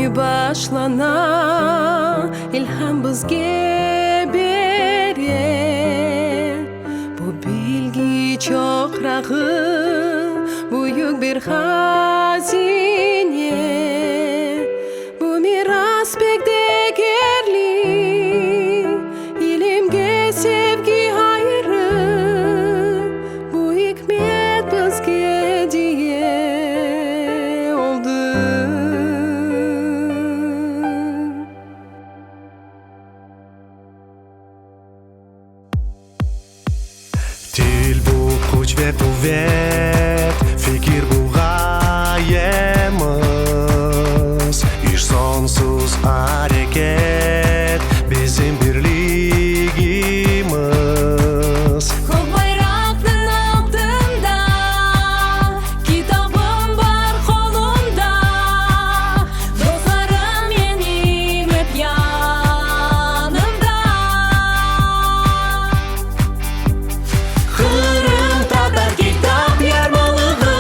Bilgi başlana, ilham bizge bere. Bu bilgi çoqrağı, büyük bir hazine. Bu miras pek degerli, ilimge sevgi ayrı, bu ikmet bizge ediye oldı. Til bu küç ve quvet, fikir bu ğayemiz, İş soñsuz areket, bizim birligimiz. Kök bayraqnıñ altında, kitabım bar qolumda, Dostlarım menim ep yanımda. Qırımtatar kitap yarmalığı,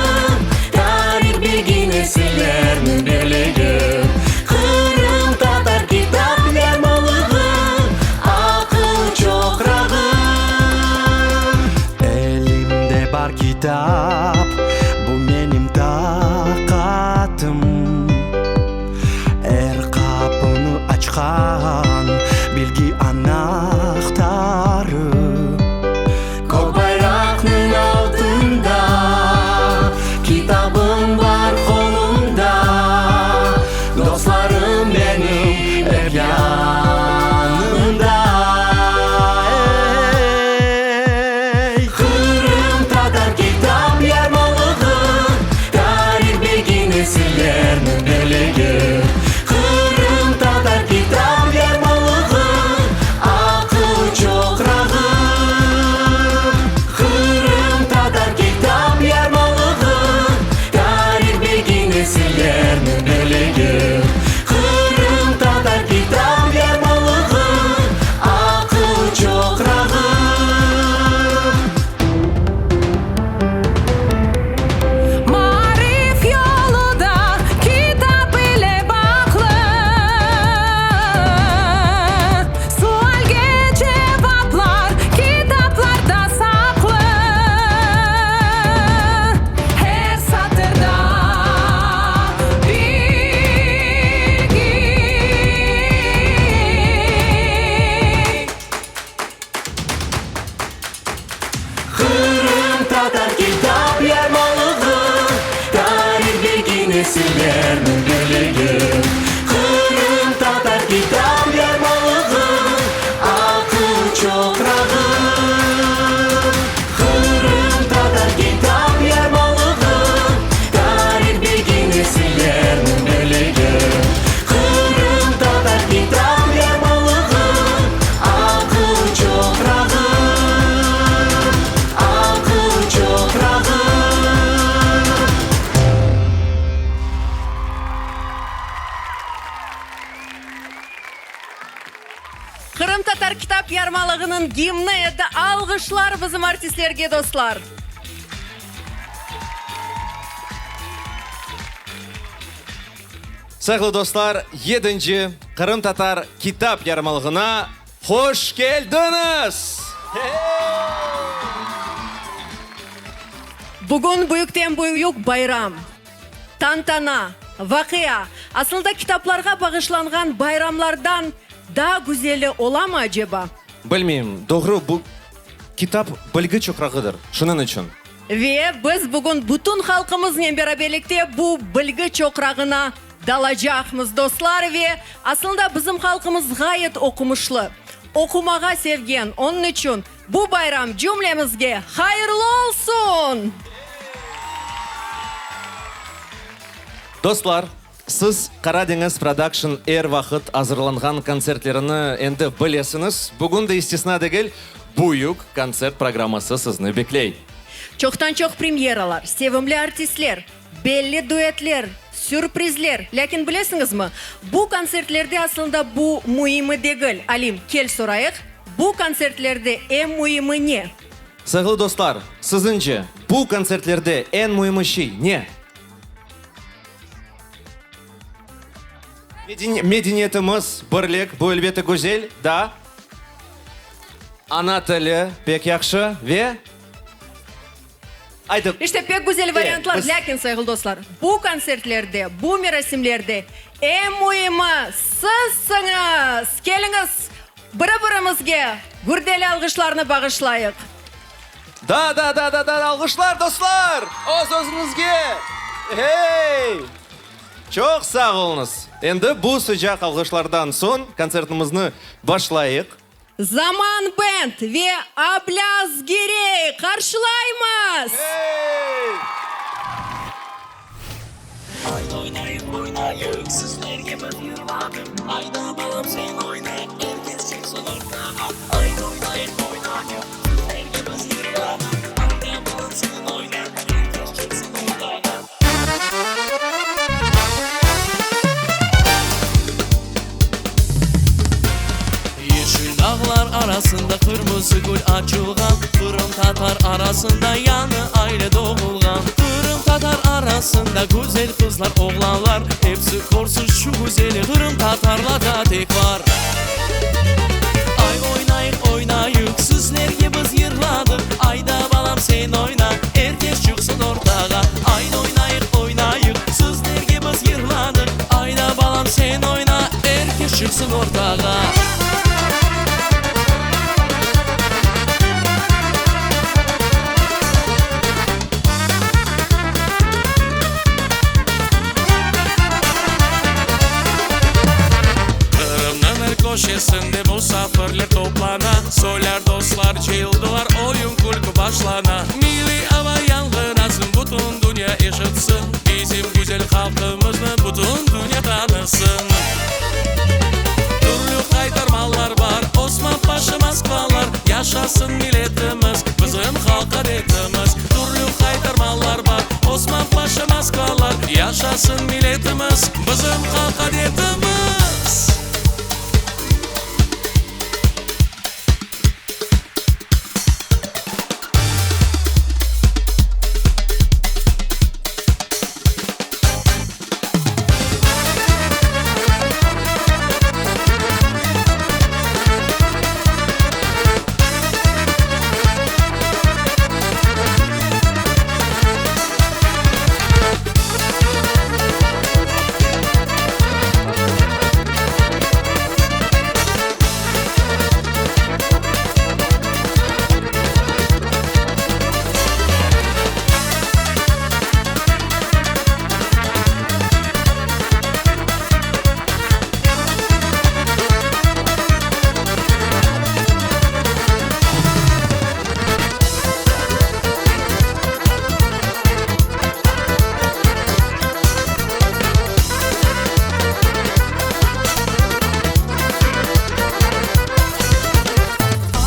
Tarih, bilgi, nesillerniñ birligi. Qırımtatar kitap yarmalığı, aqıl çoqrağı. Elimde bar kitap, bu menim taqatım. Er qapını açqan bilgi anahtarı. Kök bayraqnıñ altında, kitabım bar qolumda, Dostlarım menim ep yanımda. Ey, qırımtatar kitap yarmalığı, Tarih, bilgi, nesillerniñ birligi. Qırımtatar kitap yarmalığı, aqıl çoqrağı. Qırımtatar kitap yarmalığı, Tarih, bilgi, nesillerniñ birligi. Qırımtatar kitap yarmalığı, aqıl çoqrağı. Maarif yolu da kitap ile bağlı. Sualge cevaplar kitaplarda saqlı. Her satırda bilgi. Qırımtatar kitap yarmalığı, Tarih, bilgi, nesillerniñ birligi. Qırımtatar kitap yarmalığı, aqıl çoqrağı. Qırımtatar kitap yarmalığı, Tarih, bilgi, nesillerniñ birligi. Qırımtatar kitap yarmalığı, aqıl çoqrağı, aqıl çoqrağı. Qırımtatar kitap yarmalığınıñ gimni edi. Alğışlar bizim artistlerge, dostlar! Sayğılı dostlar, yedinci Qırımtatar kitap yarmalığına hoş keldiñiz! Bugün büyükten büyük bayram, tantana, vaqia. Aslında kitaplarğa bağışlanğan bayramlardan daa güzeli olamı aceba? Bilmeyim, doğru, bu kitap bilgi çoqrağıdır, şunıñ içün. Ve biz bugün bütün halqımıznen beraberlikte bu bilgi çoqrağına dalacaqmız, dostlar. Ve aslında bizim halqımız ğayet oqumışlı, oqumağa sevgen, onıñ içün bu bayram cümlemizge hayırlı olsun! Dostlar, siz Qaradeñiz Production er vaqıt azırlanğan kontsertlerini endi bilesiñiz. Bugün de istisna degil, büyük kontsert programması sizni bekley. Çoqtan-çoq premyeralar, sevimli artistler, belli duetler, sürprizler. Lâkin bilesiñizmi, bu kontsertlerde aslında bu müimi degil. Alim, kel sorayıq, bu kontsertlerde eñ müimi ne? Sayğılı dostlar, siziñce, bu kontsertlerde eñ müimi şey ne? Medeniyetimiz, birlik, bu elbette güzel, da. Ana tili pek yahşı ve aydı. İşte, pek güzel variantlar, lâkin, sayğılı dostlar, bu kontsertlerde, bu merasimlerde eñ müimi sizsiñiz! Keliñiz, biri-birimizge gürdeli alğışlarnı bağışlayıq! Da, da, da, da, da, alğışlar, dostlar! Öz-özüñizge! Hey! Çoq sağ oluñız! Endi bu sıcaq alğışlardan soñ kontsertimizni başlayıq. Zaman Band ve Ablâz Girey qarşılaymız! Hey! Ayda oynayıq, oynayıq, sizlerge biz yırladıq. Ayda balam sen oyna, er kes çıqsın ortağa. Ayda oynayıq, oynayıq, sizlerge biz yırladıq. Ayda balam sen oyna, er kes çıqsın ortağa. Yeşil dağlar arasında qırmızı gül açılğan, Qırımtatar arasında yañı aile doğulğan. Qırımtatar arasında güzel qızlar, oğlanlar, Epsi körsin şu güzeli qırımtatarlarda tek bar. Ay oynayıq, oynayıq, sizlerge biz yırladıq, Ayda balam sen oyna, er kes çıqsın ortağa. Ayda oynayıq, oynayıq, sizlerge biz yırladıq, Ayda balam sen oyna, er kes çıqsın ortağa. Qırımnıñ er köşesinde musafirler toplana, Soylar, dostlar cıyıldılar, oyun-külkü başlana. Milliy ava yañğırasın, bütün dünya eşitsin, Bizim güzel halqımıznı bütün dünya tanısın. Türlü qaytarmalar bar, Osman Paşa, Moskvalar, Yaşasın milletimiz, bizim halq adetimiz. Türlü qaytarmalar bar, Osman Paşa, Moskvalar, Yaşasın milletimiz, bizim halq adetimiz.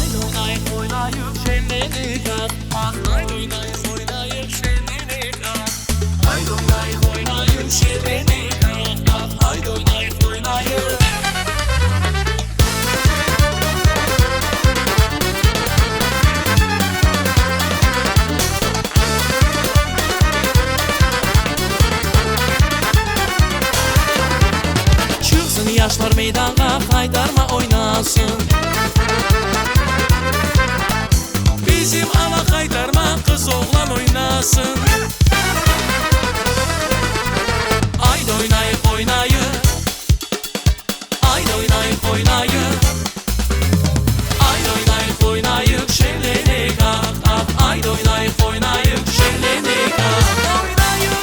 Ayda oynayıq, oynayıq, şeñlenik ah, ah. Ayda oynayıq, oynayıq, şeñlenik ah. Ayda oynayıq, oynayıq, şeñlenik ah, ah. Ayda oynayıq, oynayıq. Çıqsın yaşlar meydanğa, qaytarma oynasın. Bizim ava qaytarma, qız-oğlan oynasın. Ayda oynayıq, oynayıq, Ayda oynayıq, oynayıq, Ayda oynayıq, oynayıq, şeñlenik ah, ah. Ayda oynayıq, oynayıq, şeñlenik ah, oynayıq.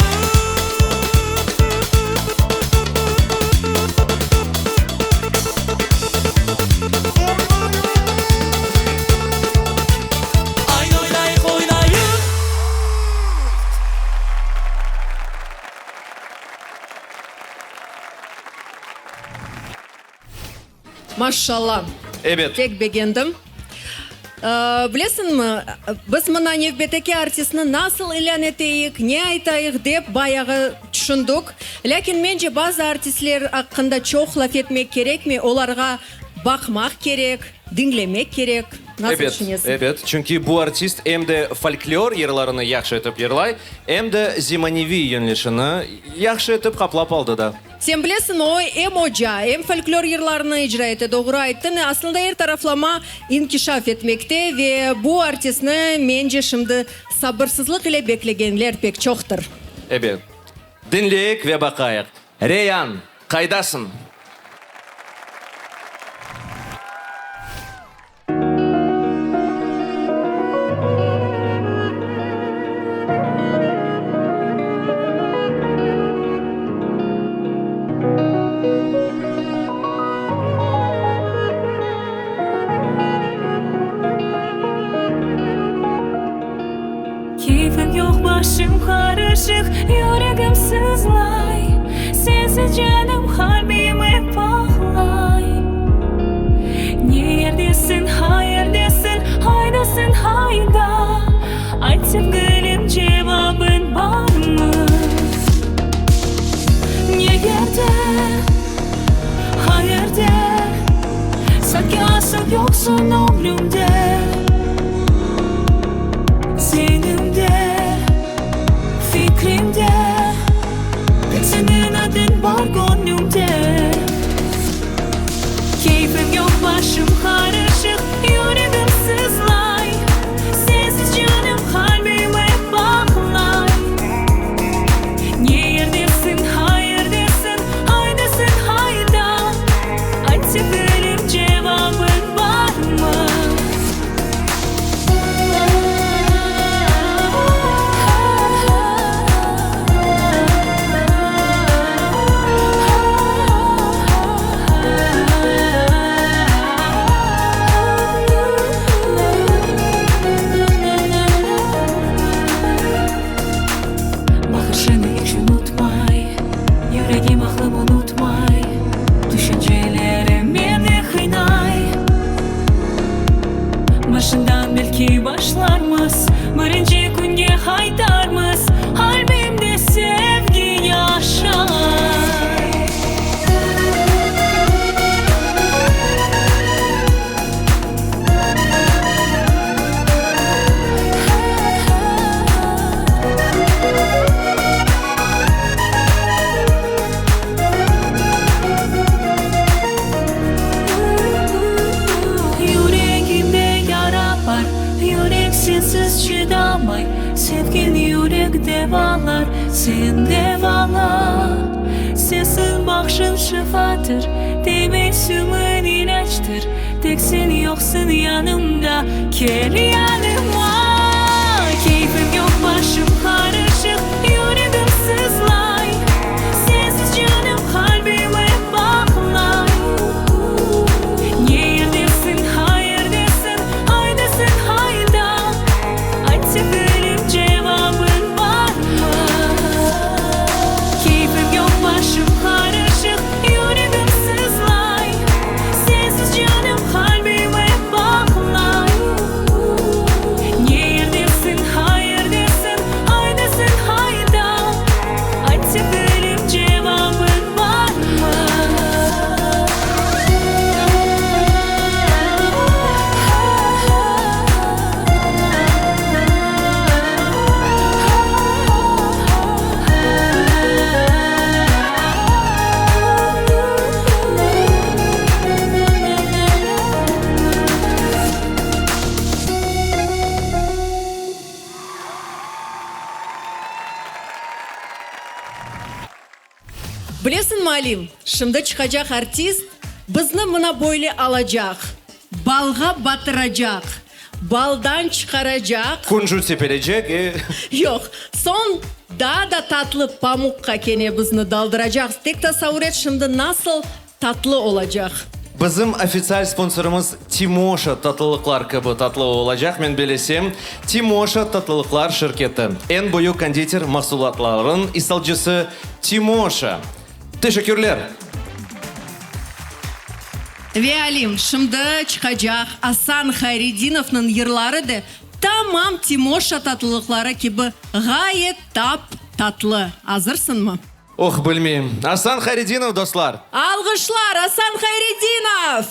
Ayda oynayıq, oynayıq. Maşşalla. Ebet. Pek begendim. Bilesiñmi, biz mına nevbetteki artistni nasıl ilân eteyik, ne aytayıq dep bayağı tüşündik. Lâkin mence bazı artistler aqqında çoq laf etmek kerekmey, olarğa baqmaq kerek, diñlemek kerek. Nasıl Ebet, tüşünesiñ? ebet. Çünki bu artist em de folklor yırlarını yahşı etip yırlay, em de zemaneviy yönelişini yahşı etip qaplap aldı da. Sen bilesiñmi, o em oca, em folklor yırlarını icra ete, doğru ayttıñ, aslında er taraflama inkişaf etmekte ve bu artistni, mence, şimdi sabırsızlıq ile beklegenler pek çoqtır. Ebet. Diñleyik ve baqayıq. Reyan, qaydasıñ? Keyfim yoq, başım qarışıq, yüregim sızlay, Sensiz canım qalbim ep ağlay. Ne yerdesiñ, qayerdesiñ, qaydasıñ, qayda? Ayt, sevgilim, cevabıñ barmı? Ne yerde, qayerde, sanki asıl yoqsıñ ömrümde, Zeynimde, fikrimde, tek seniñ adıñ bar göñlümde. Keyfim yoq, başım qarışıq, yüregim sızlay, Sensiz canım, qalbim ep ağlay. Ne yerdesiñ, qayerdesiñ, qaydasıñ, qayda? Ayt, sevgilim, cevabıñ barmı? Baqışıñnı iç unutmay, Yüregim, aqlım unutmay, Tüşüncelerim meni qıynay. Başından belki başlarmız, Birinci künge qaytarmız, Qalbimde sevgi yaşay. Yüregimde yara bar, yürek sensiz çıdamay, Sevgin yürek devalar, sen devala. Sesiñ bağşıñ şifadır, tebessümiñ ilâcdır, Tek sen yoqsıñ yanımda, kel yanıma. Keyfim yoq, başım qarışıq, yüregim sızlay, Sensiz canım, qalbim ep ağlay. Ne yerdesiñ, qayerdesiñ, qaydasıñ, qayda? Ayt, sevgilim, cevabıñ barmı? Keyfim yoq, başım qarışıq, yüregim sızlay, Sensiz canım, qalbim ep ağlay. Ne yerdesiñ, qayerdesiñ, qaydasıñ, qayda? Ayt, sevgilim, cevabıñ barmı? Bilesiñmi, Alim, şimdi çıqacaq artist bizni mına böyle alacaq, balğa batıracaq, baldan çıqaracaq. Kunjut sepelecek, e. Yoq, soñ daa da tatlı pamuqqa kene bizni daldıracaq. Tek tasavur et, şimdi nasıl Tatlı olacaq. Bizim ofitsial sponsorımız Timoşa tatlılıqlar kibi tatlı olacaq, men belesem. Timoşa tatlılıqlar şirketi, eñ büyük konditer mahsulatlarınıñ isalcısı Timoşa. Teşekkürler! Ve Alim, şimdi çıqacaq Asan Hayredinovnıñ yırları da tamam Timoşa tatlılıqları kibi ğayet tap tatlı. Azırsıñmı? Oh, bilmeyim. Asan Hayredinov, dostlar! Alğışlar, Asan Hayredinov!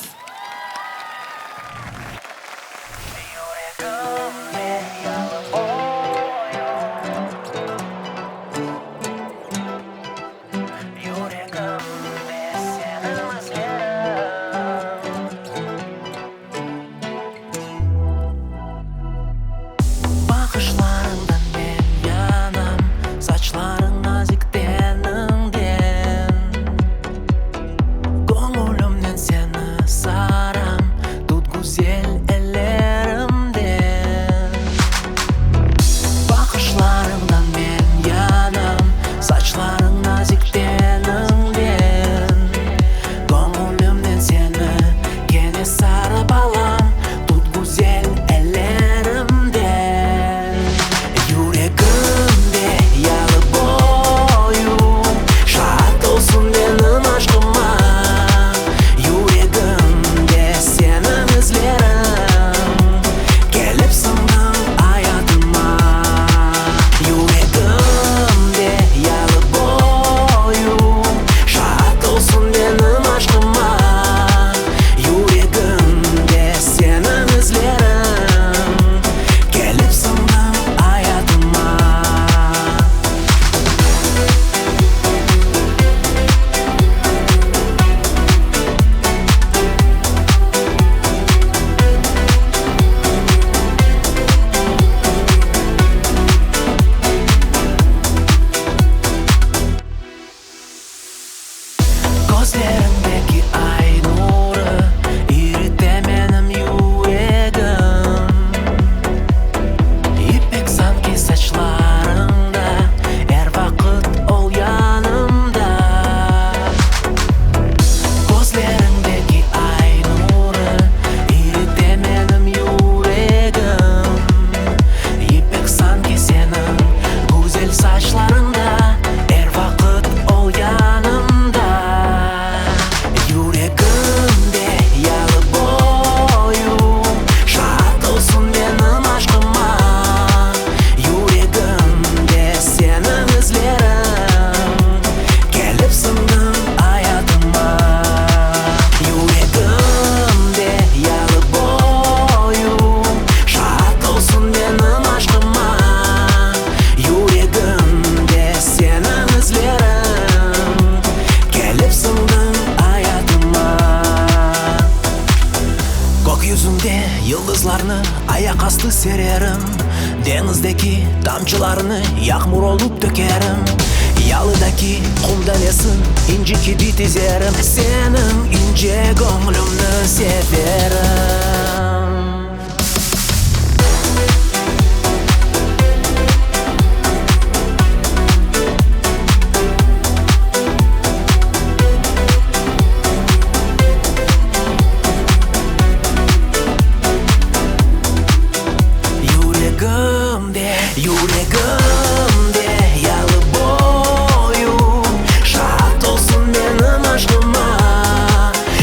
sererim, Deñizdeki tamçılarnı yağmur olıp tökerim, Yalıdaki qum danesin inci kibi tizerim, Seniñ ince göñlüñni severim. Yüregimde, yüregimde yalı boyu Şaat olsun menim aşqıma.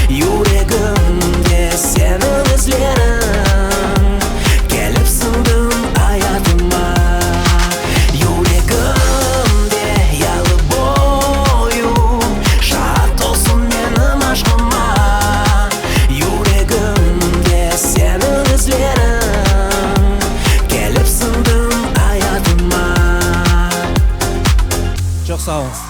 Yüregimde seniñ izleriñ, Kelip siñdiñ ayatıma. Yüregimde yalı boyu, Şaat olsun menim aşqıma. Yüregimde seniñ izleriñ, Kelip siñdiñ ayatıma. Çoq sağ oluñız.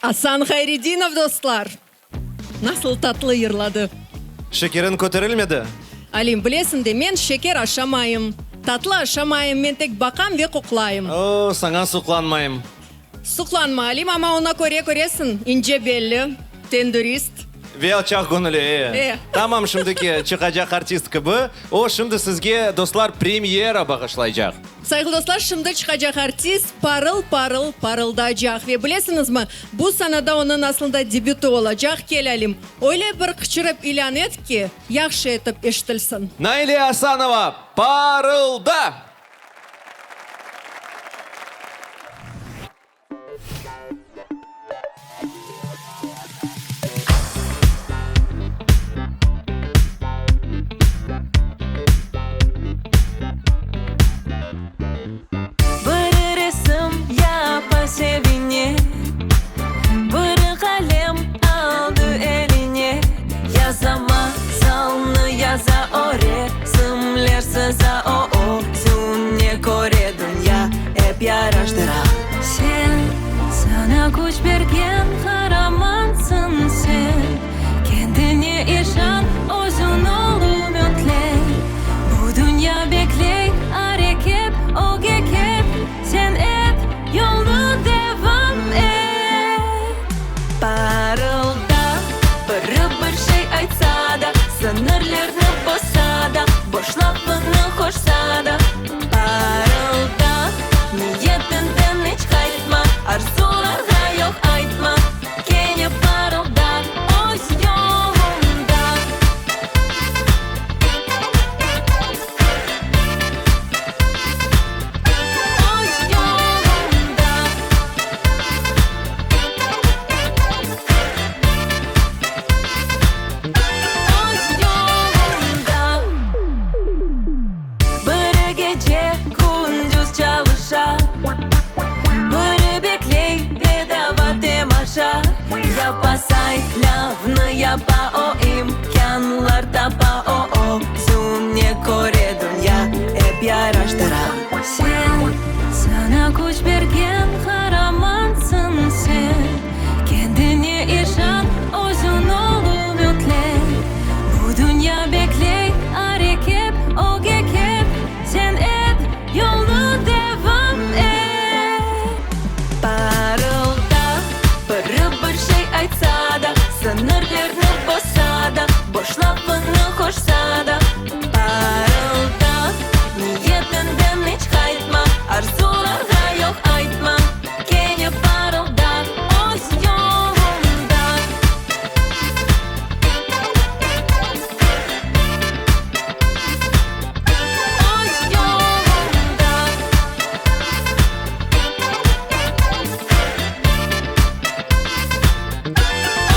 Asan Hayredinov, dostlar! Nasıl tatlı yırladı. Şekeriñ köterilmedi? Alim, bilesiñ de, men şeker aşamayım, tatlı aşamayım, men tek baqam ve qoqlayım. O, saña suqlanmayım. Suqlanma, Alim, amma ona köre köresiñ, ince belli, tendürist. Ve alçaq göñüli, e. E. Tamam şimdiki çıqacaq artist kibi. O, şimdi sizge, dostlar, premyera bağışlaycaq. Sayğılı dostlar, şimdi çıqacaq artist parıl-parıl parıldaycaq. Ve bilesiñizmi, bu sanada onıñ aslında debüti olacaq. Kel, Alim, öyle bir qıçırıp ilân et ki, yahşı etip eşitilsin. Naile Asanova, Parılda! Biri resim yapa sevine, Biri qalem aldı eline, Yaza masalnı, yaza o resimler sıza, O özüne köre dünya ep yaraştıra. Sen, saña küç bergen qaramansıñ sen, Kendine işan, özüñ ol ümütli. Bu dünya bekley, areket ögge ket, Sen et, yolnı devam et. Parılda, biri bir şey aytsa da, Sıñırlarnı bozsa da, boş lafını qoşsa da. Parılda, niyetinden iç qaytma, Arzularğa yoq aytma, Kene parılda öz yoluñda. Öz yoluñda. Öz yoluñda. Biri gece, kündüz çalışa, Biri bekley bedava temaşa. Yapa saylavnı, yapa o, imkânlar tapa o, Özüne köre dünya ep yaraştıra. Sen, saña küç bergen qaramansıñ sen, Kendine işan, özüñ ol ümütli. Bu dünya bekley, areket ögge ket, Sen et, yolnı devam et. Parılda, biri bir şey aytsa da, Sıñırlarnı bozsa da, boş lafını qoşsa da. Parılda, niyetinden iç qaytma, Arzularğa yoq aytma, kene parılda öz yoluñda. Öz yoluñda.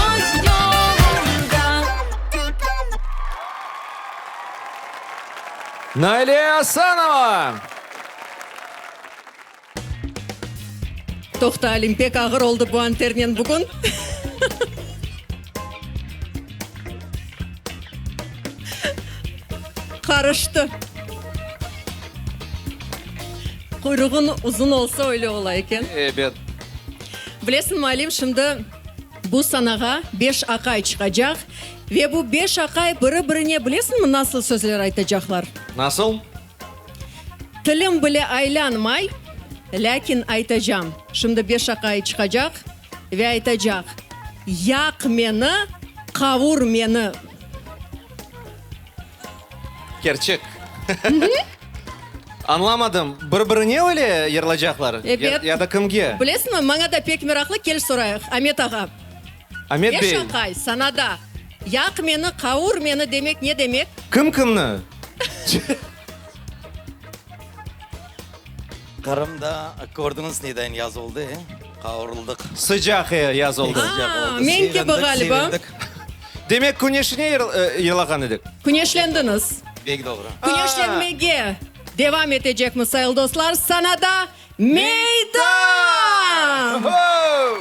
Öz yoluñda. Naile Asanova! Toqta, Alim, pek ağır oldı bu anternen bugün. Qarıştı. Quyruğıñ uzun olsa öyle ola eken. Ebet. Bilesiñmi, Alim, şimdi bu sanağa beş aqay çıqacaq. Ve bu beş aqay biri-birine bilesiñmi nasıl sözler aytacaqlar? Nasıl? Tilim bile aylanmay, lâkin aytacam. Şimdi beş aqay çıqacaq ve aytacaq, Yaq meni, qavur meni. Kerçek. Añlamadım, bir-birine öyle yırlacaqlar? Ebet. Ya da kimge? Bilesiñmi, maña da pek meraqlı, kel sorayıq, Amet ağa. Amet bey. Beş aqay, sanada, yaq meni, qavur meni demek ne demek? Kim kimni? Qırımda kördiñiz nedayin yaz oldı, e? Qavuruldıq. Sıcaq, e, yaz oldı. Sıcaq oldı. Men kibi Sevindik, ğaliba. sevindik. Demek, küneşine yırlağan edik. Küneşlendiñiz. Bek doğru. Küneşlenmege devam etecekmiz, sayılı dostlar. Sanada meydan! Ho-ho!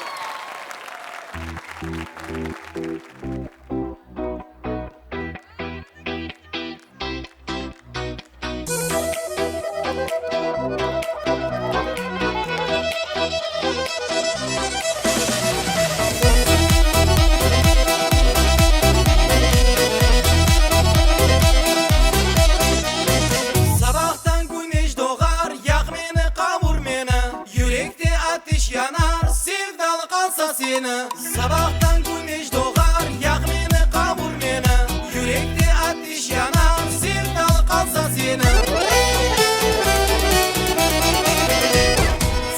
Sabahtan küneş doğar, yaq meni, qavur meni, Yürekte ateş yanar, sevdalıq alsa seni. Sabahtan küneş doğar, yaq meni, qavur meni, Yürekte ateş yanar, sevdalıq alsa seni.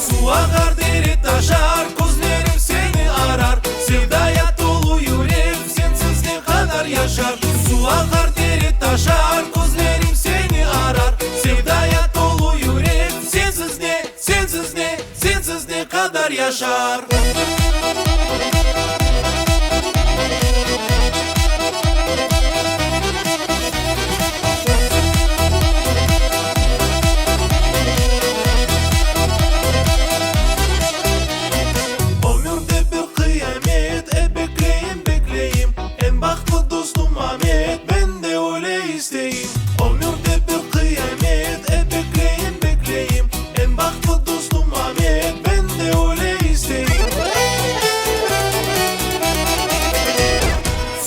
Suv aqar, dere taşar, közlerim seni arar, Sevdaya tolu yürek, sensiz ne qadar yaşar. Suv aqar, dere taşar, közlerim seni arar, Sevdaya tolu yürek, sensiz ne, sensiz ne, sensiz ne qadar yaşar. Ömürde bir qıyamet, e bekleyim, bekleyim, Eñ bahtlı dostum Amet, men de öyle isteyim. Ömürde bir qıyamet, e bekleyim, bekleyim, Eñ bahtlı dostum Amet, men de öyle isteyim.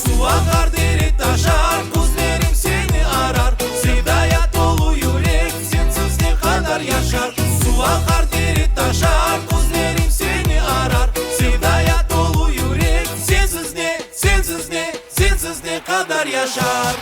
Suv aqar, dere taşar, közlerim seni arar, Sevdaya tolu yürek, sensiz ne qadar yaşar. Suv aqar, dere taşar, közlerim seni arar, Sevdaya tolu yürek, sensiz ne, sensiz ne, sensiz ne qadar yaşar.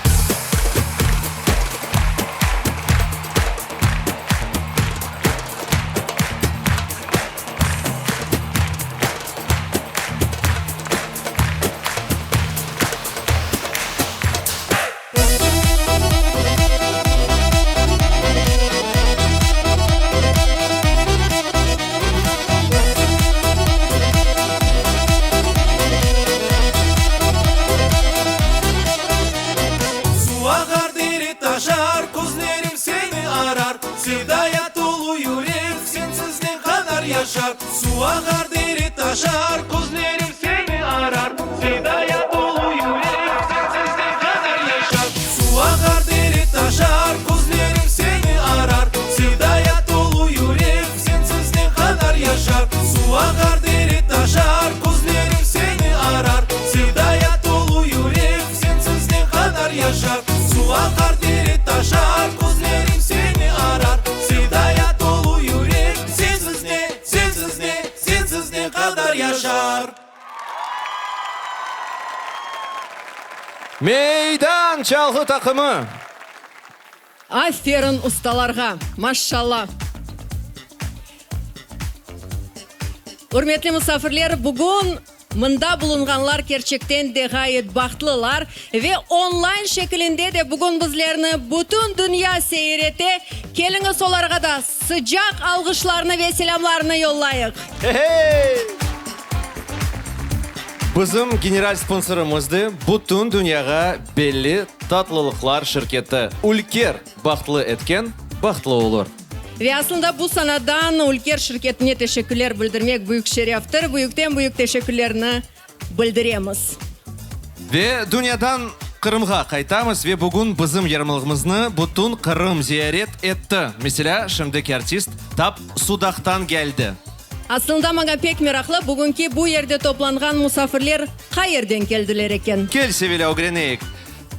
Suv aqar, dere taşar, közlerim seni arar, Sevdaya tolu yürek, sensiz ne qadar yaşar. Suv aqar, dere taşar, közlerim seni arar, Sevdaya tolu yürek, sensiz ne qadar yaşar. Suv aqar, dere taşar, közlerim seni arar, Sevdaya tolu yürek, sensiz ne qadar yaşar. Suv aqar, dere taşar, közlerim seni arar, Sevdaya tolu yürek, sensiz ne qadar yaşar. Suv aqar, dere taşar, közlerim seni arar, Sevdaya tolu yürek, sensiz ne, sensiz ne, sensiz ne qadar yaşar. Meydan çalğı taqımı! Aferin ustalarğa! Maşşalla! Ürmetli musafirler, bugün mında bulunğanlar kerçekten de ğayet bahtlılar ve online şekilinde de bugün bizlerni bütün dünya seyir ete. Keliñiz olarğa da sıcaq alğışlarnı ve selâmlarnı yollayıq. Hey-hey! Bizim general sponsorımız de bütün dünyağa belli tatlılıqlar şirketi Ülker bahtlı etken bahtlı olur. Ve aslında bu sanadan Ülker şirketine teşekkürler bildirmek büyük şereftir. Büyükten-büyük teşekkürlerni bildiremiz. Ve dünyadan Qırımğa qaytamız ve bugün bizim yarmalığımıznı bütün Qırım ziyaret etti. Meselâ, şimdiki artist tap Sudaqtan geldi. Aslında maña pek meraqlı, bugünki bu yerde toplanğan musafirler qayerden keldiler eken? Kel, Sevilâ, ögreneyik.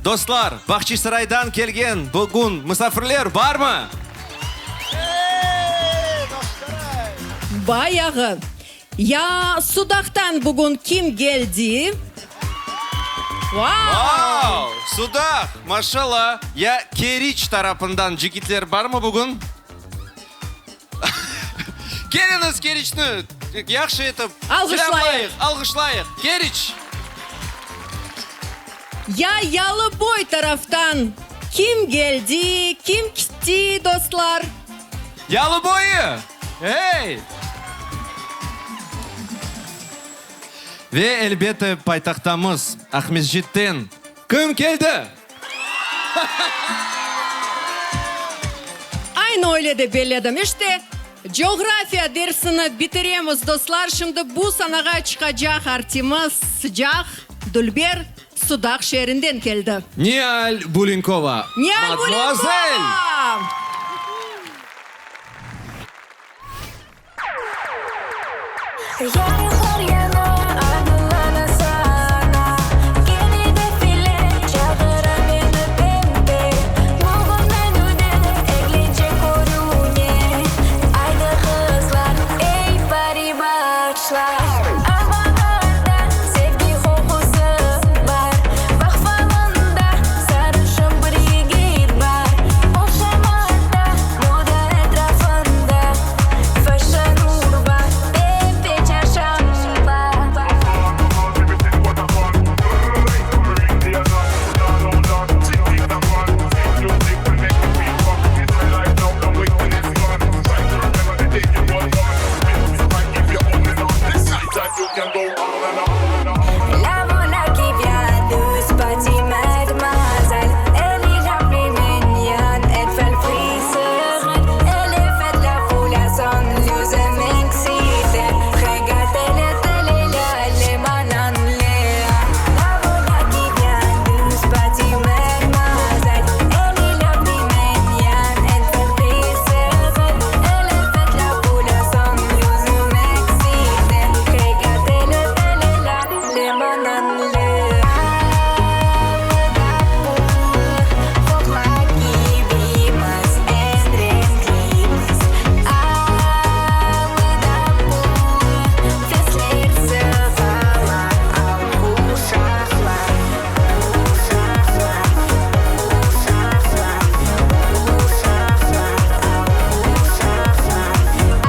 Dostlar, Bahçisaraydan kelgen bugün musafirler barmı? Bayağı. Ya Sudaqtan bugün kim geldi? Vau! Sudaq, maşallah! Ya Keriç tarafından cigitler barmı bugün? Keliñiz, Keriçni yahşı etip selâmlayıq, alğışlayıq! Keriç! Ya Yalıboy taraftan kim geldi, kim kitti, dostlar? Yalıboyı! Hey! Ve, elbette, paytahtamız Aqmescitten kim keldi? Aynı öyle de belledim. İşte, coğrafiya dersini bitiremiz, dostlar. Şimdi bu sanağa çıqacaq artimiz sıcaq, dülber Sudaq şeerinden keldi. Nial Bulinkova. Nial Madmuazel! Bulinkova! Yarıqlar yana, aydınlana sana. Kene defile çağıra meni pembe. Bugün menüde eglence körüne. Aydı qızlar, ey pari başlar. Avalarda sevgi qoqusı bar. Bağ falında sarışın bir yigit bar. Oşamata moda etrafında. Fashion urba, pembe çarşamba. La vola ki via dus pati madmazal Eli rapli menyan et fel friseren Ele fet la fula son luze meksite Regatele tele la le manan lea La vola ki via dus pati madmazal Eli rapli menyan et fel friseren Ele fet la fula son luze meksite Regatele tele la le manan lea Qoqla kibimiz, eñ renklimiz Fesler sığalar, al quşaqlar, quşaqlar, quşaqlar, quşaqlar, al quşaqlar.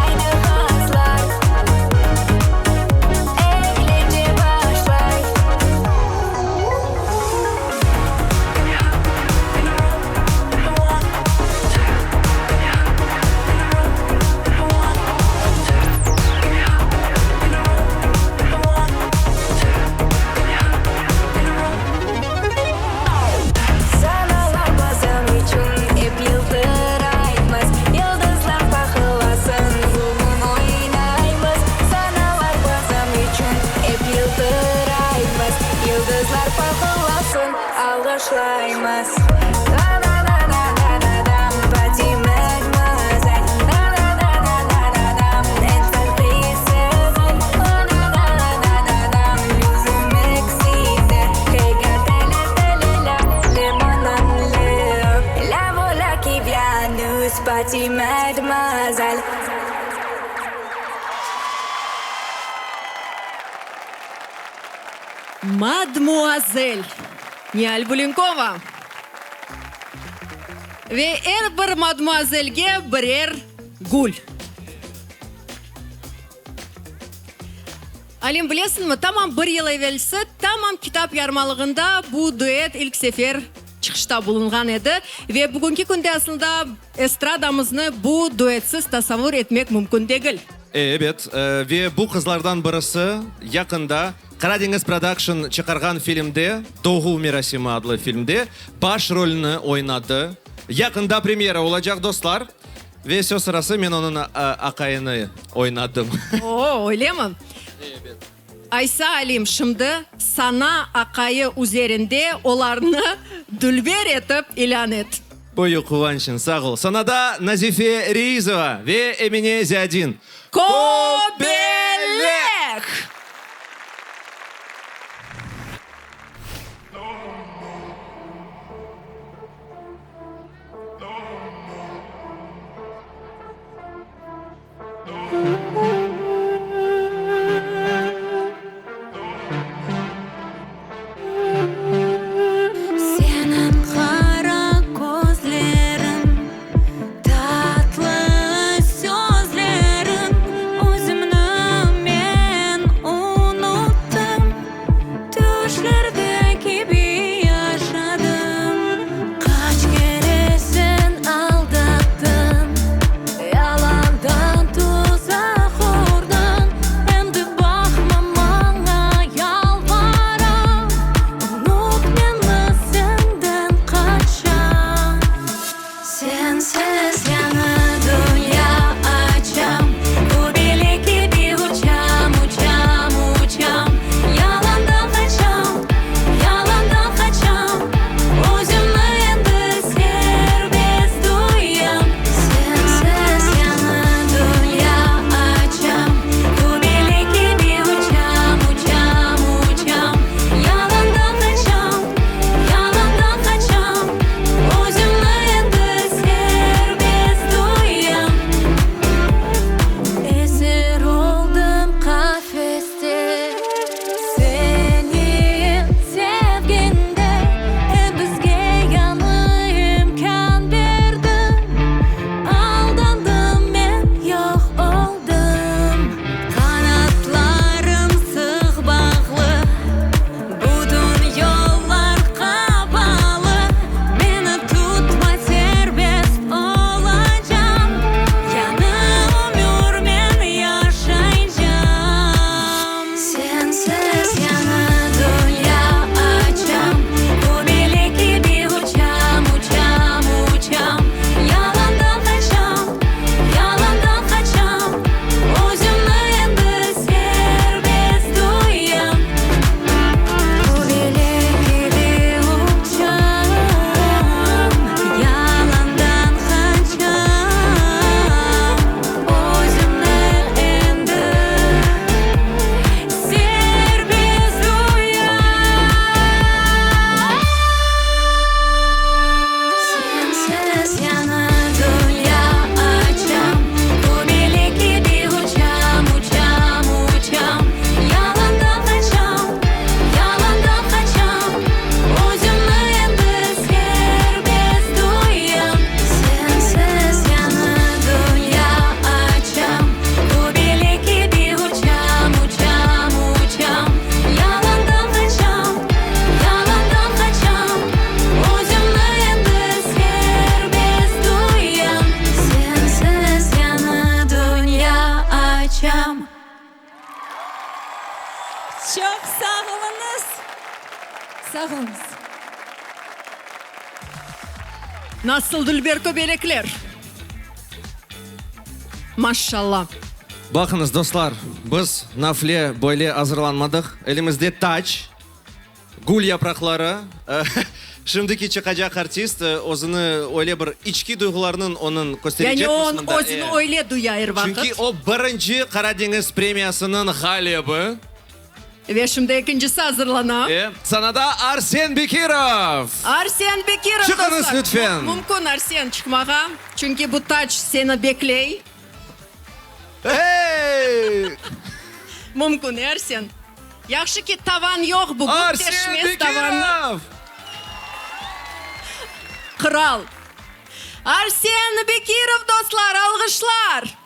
Aydı qızlar, eglence başlay. Sanalar bizim içün ep yıltıraymız, Yıldızlar pahılasın, bugün oynaymız. Sanalar bizim içün ep yıltıraymız, Yıldızlar pahılasın, alğışlaymız. La-la-la-la-la-la-dam, pati madmuazel. La-la-la-la-la-la-dam, et farqı La-la-la-la-la-dam, lüzüm eksite. Regatele-tele-la, le-manan-le. La vola ki via nus pati madmuazel. Madmuazel Nial Bulinkova ve er bir madmuazelge birer gül. Alim, bilesiñmi, tamam bir yıl evelsi, tamam kitap yarmalığında bu duet ilk sefer çıqışta bulunğan edi. Ve bugünki künde aslında estradamıznı bu duetsiz tasavvur etmek mümkün degil. Ebet, ve bu qızlardan birisi yaqında Qaradeñiz Production çıqarğan filmde, Doğuv merasimi adlı filmde baş rolüni oynadı. Yaqında premyera olacaq, dostlar. Ve söz sırası, men onıñ aqayını oynadım. O, öylemi? Ebet. Aysa, Alim, şimdi sana aqayı üzerinde olarnı dülber etip ilân et. Büyük quvançın, sağ ol. Sanada Nazife Reizova ve Emine Ziyadin. Kobelek! Seniñ qara közleriñ, tatlı sözleriñ, Özümni men unuttım, tüşlerde kibi yaşadım. Qaç kere sen aldattıñ, yalandan tuzaq qurdıñ, Endi baqma maña, yalvaram, unut meni, senden qaçam. Sensiz yañı dünya açam, Köbelek kibi uçam, uçam, uçam, Yalandan qaçam, yalandan qaçam, Özümni endi serbest duyam. Sensiz yañı dünya açam, Köbelek kibi uçam, uçam, uçam, Yalandan qaçam, yalandan qaçam, Özümni endi serbest duyam. Esir oldım qafeste, Seniñ sevgiñde, Bizge yañı imkân berdiñ, Aldandım men, yoq oldım. Qanatlarım sıq bağlı, Bütün yollar qapalı, Meni tutma, serbest olacam, Yañı ömür men yaşaycam. Sensiz yañı dünya açam, Köbelek kibi uçam, uçam, uçam, Yalandan qaçam, yalandan qaçam, Özümni endi serbest duyam. Köbelek kibi uçam, yalandan qaçam, Özümni endi serbest duyam. Sensiz yañı dünya açam, Köbelek kibi uçam, uçam, uçam, Yalandan qaçam, yalandan qaçam, Özümni endi serbest duyam. Sensiz yañı dünya açam, Köbelek kibi uçam, uçam, uçam, Yalandan qaçam, yalandan qaçam, Özümni endi serbest duyam. Sensiz yañı dünya açam. Çoq sağ oluñız. Sağ oluñız. Nasıl dülber köbelekler! Maşşalla! Baqıñız, dostlar, biz nafile böyle azırlanmadıq. Elimizde tac, gül yapraqları. Şimdiki çıqacaq artist özüni öyle bir içki duyğularnıñ onıñ kösterecek Yani o mında. özüni öyle duya er vaqıt. Çünki o birinci Qaradeñiz premiyasınıñ ğalibi. Ve şimdi ekincisi azırlana. Sanada Arsen Bekirov! Arsen Bekirov, Çıqıñız, dostlar! lütfen! Mümkün, Arsen, çıqmağa, çünki bu tac seni bekley. Hey! Mümkün, e, Arsen? Yahşı ki, tavan yoq bugün, Arsen teşmez tavannı. Bekirov! Qıral! Arsen Bekirov, dostlar, alğışlar!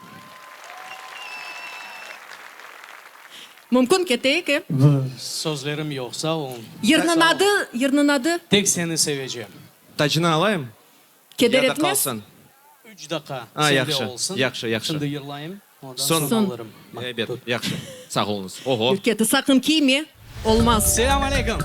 Mümkün, keteyik, e? Sözlerim yoq, sağ olun. Yırnıñ adı, yırnıñ adı? Tek seni sevecem. Tacını alayım? Keder Ya da etmez? qalsın. Üç daqqa A, sende yahşı, olsun. yahşı, yahşı. Şimdi yırlayım, ondan Soñ. soñ alırım. Ebet, yahşı. Sağ oluñız. Oho. Keti, saqın kiyme, olmaz. Selâm aleyküm.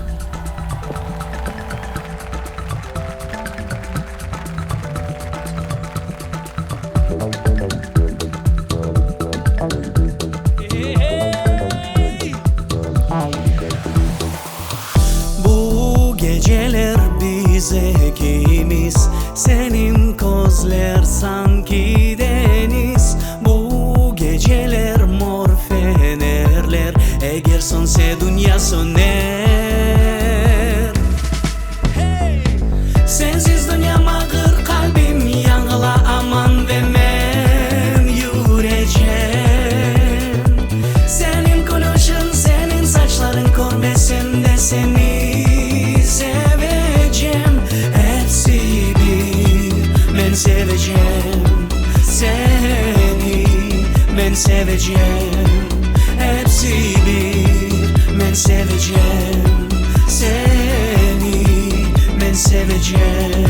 Bu geceler biz ekimiz, seni. söner. Sensiz dünyam ağır, qalbim yanğıla aman ve men yürecem. Seniñ külüşiñ, seniñ saçlarıñ körmesem de seni sevecem. Epsi bir, men sevecem seni, men sevecem. Epsi bir, men sevecem seni, men sevecem.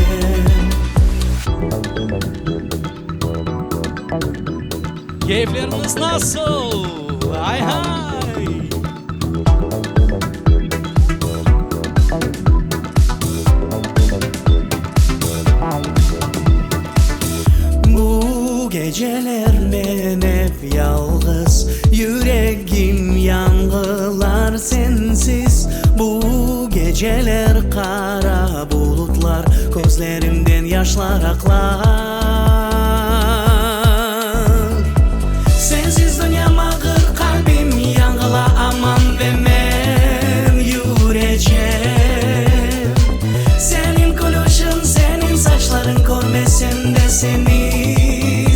Keyfleriñiz nasıl? Ay-hay! Bu geceler men ep yalğız, Yüregim yanğılar sensiz. Bu geceler qara bulutlar, Közlerimden yaşlar aqlar. Sensiz dünyam ağır, qalbim yanğıla aman ve men yürecem. Seniñ külüşiñ, seniñ saçlarıñ körmesem de seni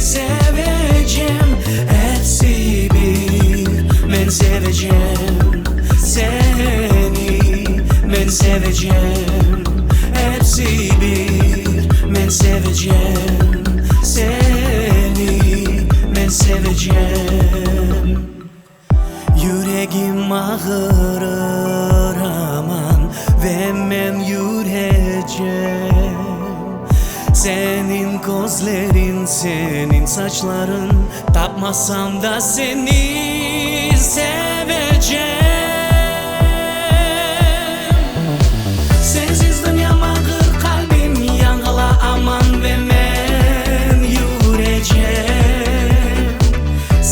sevecem. Epsi bir, men sevecem seni, men sevecem. Epsi bir, men sevecem seni, men sevecem. Yüregim ağırır aman ve men yürecem. Seniñ közleriñ, seniñ saçlarıñ tapmasam da seni sevecem. Sensiz dünyam ağır, qalbim yanğıla aman ve men yürecem.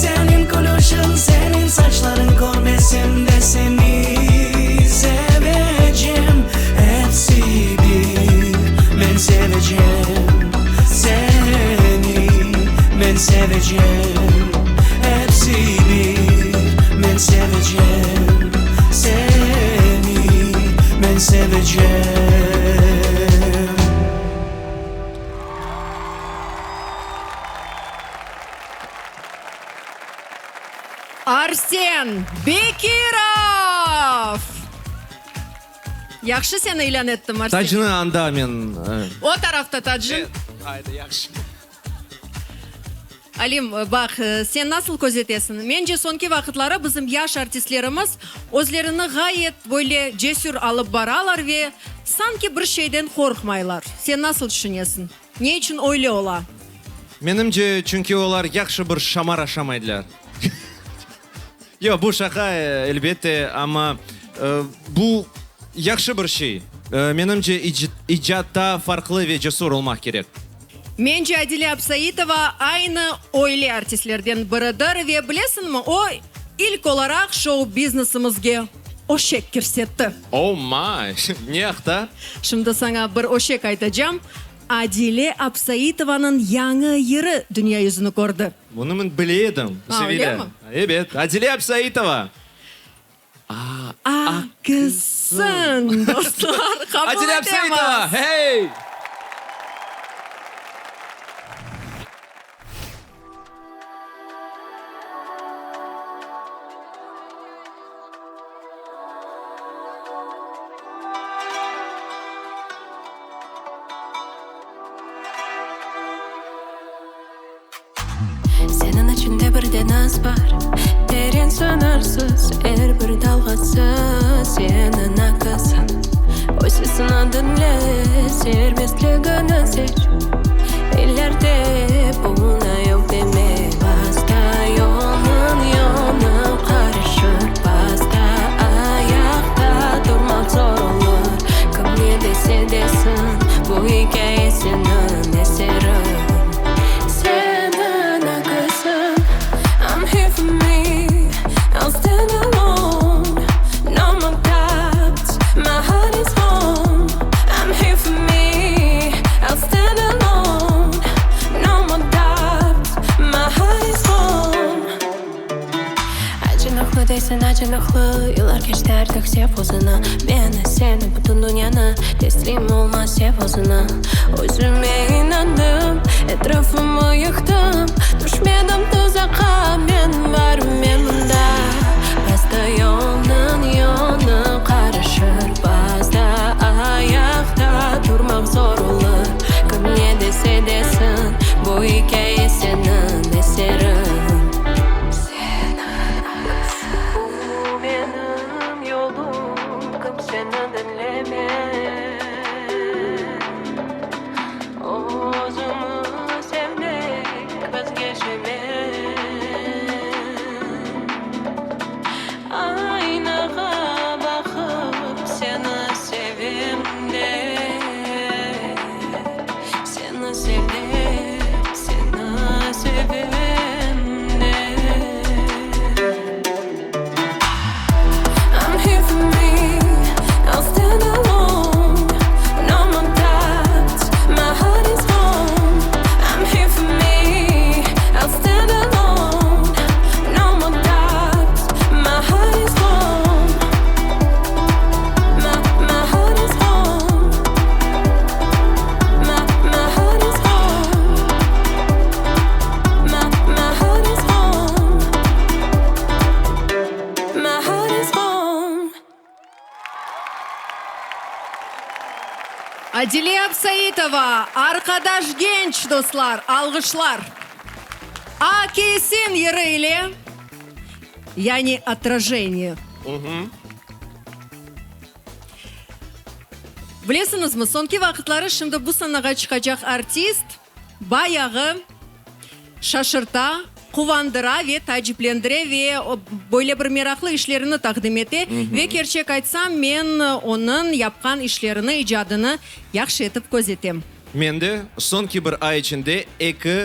Seniñ külüşiñ, seniñ saçlarıñ körmesem de seni sevecem. Epsi bir, men sevecem seni, men sevecem. Epsi bir, men sevecem seni, men sevecem. Arsen Bekirov! Yahşı seni ilân ettim, Arsen. Tacnı anda men. O tarafta tacıñ. Aydı, yahşı. Alim, baq, sen nasıl közetesiñ? Mence, soñki vaqıtları bizim yaş artistlerimiz özlerini ğayet böyle cesür alıp baralar ve sanki bir şeyden qorqmaylar. Sen nasıl tüşünesiñ? Ne içün öyle ola? Menimce, çünki olar yahşı bir şamar aşamaydılar. Yoq, bu şaqa, elbette, amma bu yahşı bir şey. Menimce, icatta farqlı ve cesur olmaq kerek. Mence, Adile Absaitova aynı öyle artistlerden biridir ve, bilesiñmi, o, ilk olaraq şou-biznesimizge öşek kirsetti. Oh my! Ne aqta? Şimdi saña bir öşek aytacam, Adile Absaitovanıñ yañı yırı dünya yüzüni kördi. Bunı men bile edim, Sevilâ. Öylemi? Ebet, Adile Absaitova. Akisın, dostlar, qabul Adile etemiz! Absaitova, hey! Seniñ içinde bir deñiz bar, teren sıñırsız, Er bir dalğası seniñ akisiñ. Öz sesini diñle, serbestligini seç, İlerde buña yoq deme. Basta yolnıñ yönü qarışır, Basta ayaqta turmaq zor olur. Kim ne dese desin, bu ikâye seniñ eseriñ. Seniñ akisiñ. I'm here for me, I'll stand alone. No more doubts, my heart is home. I'm here for me, I'll stand alone. No more doubts, my heart is home. Sen acınıqlı, yıllar keçti artıq sev özüni Meni, seni, bütün dünyanı Teslim olma, sev özüni Özüme inandım, etrafımı yıqtım Tüşmedim tuzaqqa, men barım, men mında Bazıda yolnıñ yönü qarışır Bazıda ayaqta turmaq zor olur Kim ne dese desin, bu ikâye seniñ eseriñ. Seniñ aksıñ. Bu menim yolum, kimseni diñlemem. Özümi sevmek, vazgeçemem. Aynağa baqıp, seni sevem dep, seni sevem, seni sevem dep. I'm here for me, I'll stand alone. No more doubts, my heart is home. I'm here for me, I'll stand alone. No more doubts, my heart is home. My my heart is home. My my heart is home. My my heart is home. My heart is home. Adile Absaitova, Arqadaş genç, dostlar, alğışlar! A kesin yırı ile, yani Otражение. Bilesiñizmi, soñki vaqıtları şimdi bu sanağa çıqacaq artist bayağı şaşırta, quvandıra ve taaciplendire ve böyle bir meraqlı işlerini taqdim ete. Ve kerçek aytsam, men onıñ yapqan işlerini, icadını yahşı etip közetem. Men de soñki bir ay içinde eki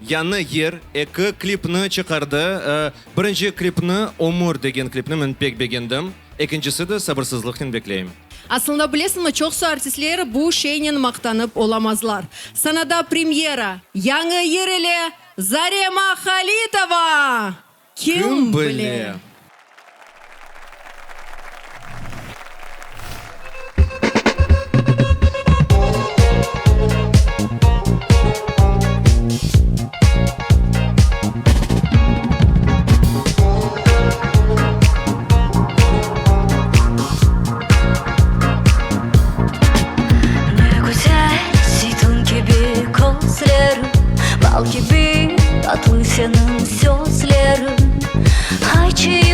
yañı yır, eki klipni çıqardı. Birinci klipni, Ömür degen klipni men pek begendim. Ekincisi de sabırsızlıqnen bekleyim. Aslında, bilesiñmi, çoqsu artistler bu şeynen maqtanıp olamazlar. Sanada premyera, yañı yır ile Zarema Halitova! Kim bile? Ne güzel zeytün kibi közleriñ, Bal kibi tatlı seniñ sözleriñ. Ayçı.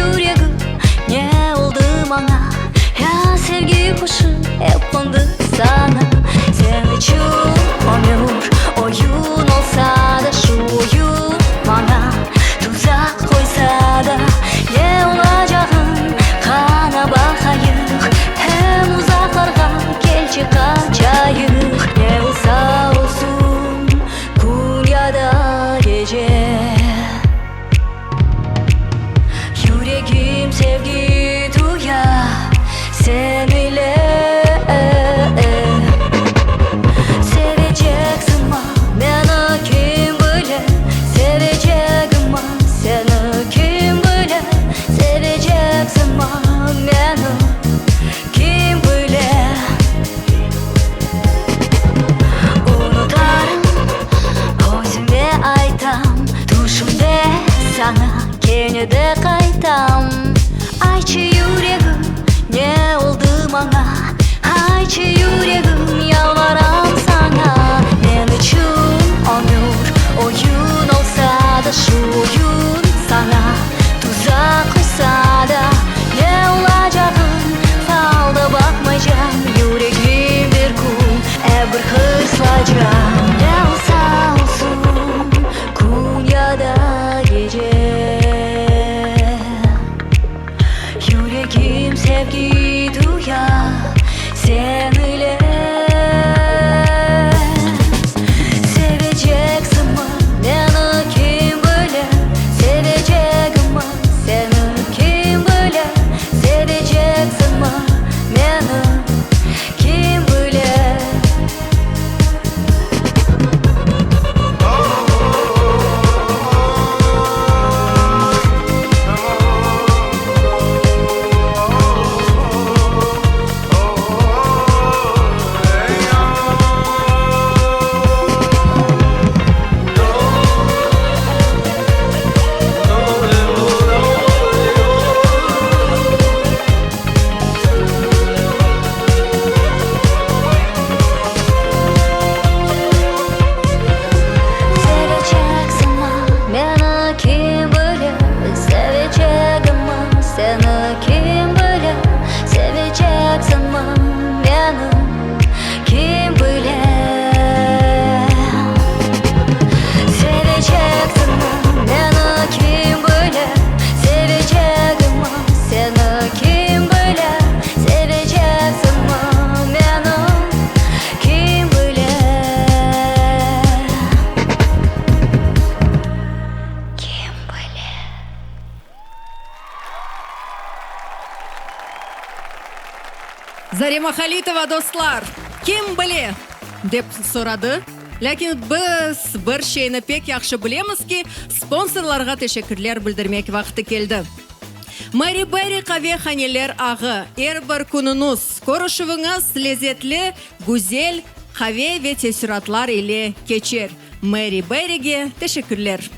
Zarema Halitova, dostlar, kim bile? dep soradı. Lâkin biz bir şeyni pek yahşı bilemiz ki, sponsorlarğa teşekkürler bildirmek vaqtı keldi. Mary Berry qavehaneler ağı, er bir künüñiz, körüşüviñiz lezetli, güzel qave ve teessüratlar ile keçer. Mary Berryge teşekkürler!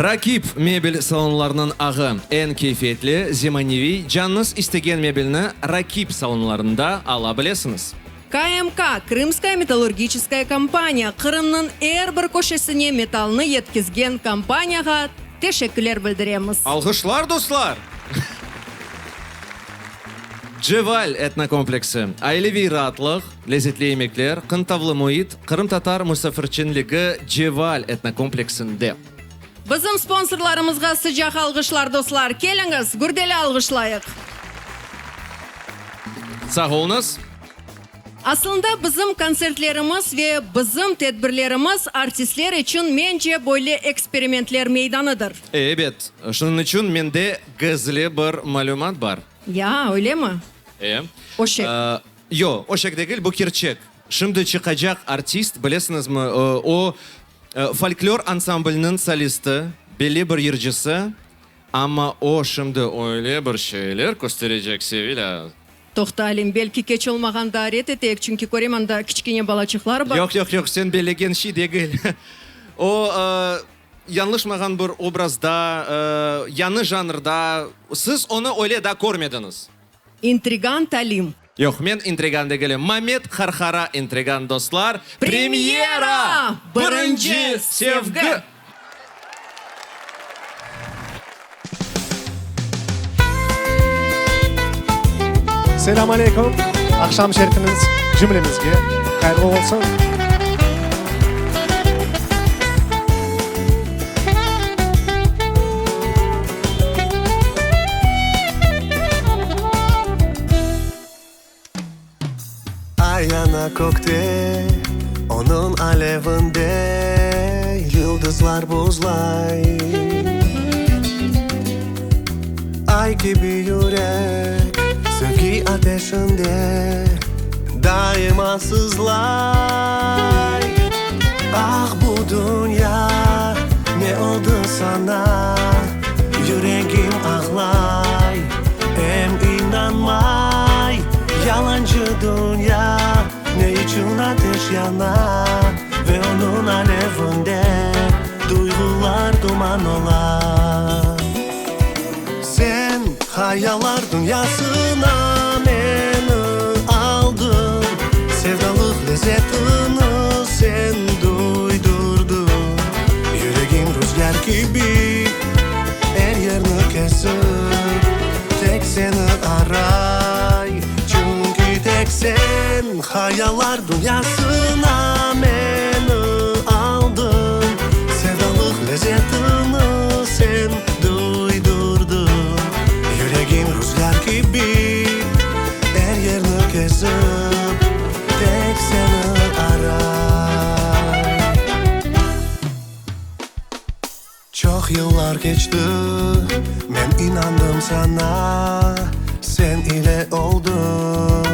Rakip mebel salonlarınıñ ağı, eñ keyfiyetli, zemaneviy, canıñız istegen mebelni Rakip salonlarında ala bilesiñiz. KMK, Krımskaya metallurgiçeskaya kompaniya, Qırımnıñ er bir köşesine metallnı yetkizgen kompaniyağa teşekkürler bildiremiz. Alğışlar, dostlar! Ceval etnokompleksi, aileviy raatlıq, lezetli yemekler, qıntavlı müit, qırımtatar musafirçenligi Ceval etnokompleksinde. Bizim sponsorlarımızğa sıcaq alğışlar, dostlar! Keliñiz, gürdeli alğışlayıq! Sağ oluñız! Aslında bizim kontsertlerimiz ve bizim tedbirlerimiz artistler içün, mence, böyle eksperimentler meydanıdır. Ebet, şunıñ içün mende gizli bir malümat bar. Ya, öylemi? E. Öşek. Yoq, öşek degil, bu kerçek. Şimdi çıqacaq artist, bilesiñizmi, o, folklor ansambliniñ solisti, belli bir yırcısı, amma o şimdi öyle bir şeyler kösterecek, Sevilâ. Toqta, Alim, belki keç olmağanda red eteyik, çünki körem anda kiçkene balaçıqlar bar. Yoq, yoq, yoq, sen bellegen şey degil. O, yañlışmağan bir obrazda, yañı janrda, siz onı öyle daa körmediñiz. İntrigant Alim. Yoq, men intrigan degilim. Mamet Qarqara intrigan, dostlar. Premyera! Birinci sevgi! Selâm aleyküm! Aqşam şerifiñiz cümlemizge hayırlı olsun! Ay yana kökte, onıñ alevinde yıldızlar buzlay. Ay kibi yürek, sevgi ateşinde daima sızlay. Ah, bu dünya, ne oldı saña? Yüregim ağlay, em inanmay. Yalancı dünya, ne içün ateş yana Ve onıñ alevinde duyğular duman ola? Sen hayallar dünyasına meni aldıñ, Sevdalıq lezetini sen duydurdıñ. Yüregim ruzgâr kibi er yerni kesip, Tek seni aray, çünki tek sen hayallar dünyasına meni aldıñ, Sevdalıq lezetini sen duydurdıñ. Yüregim ruzgâr kibi er yerni kezip, Tek seni aray. Çoq yıllar keçti, men inandım saña, sen ile oldım.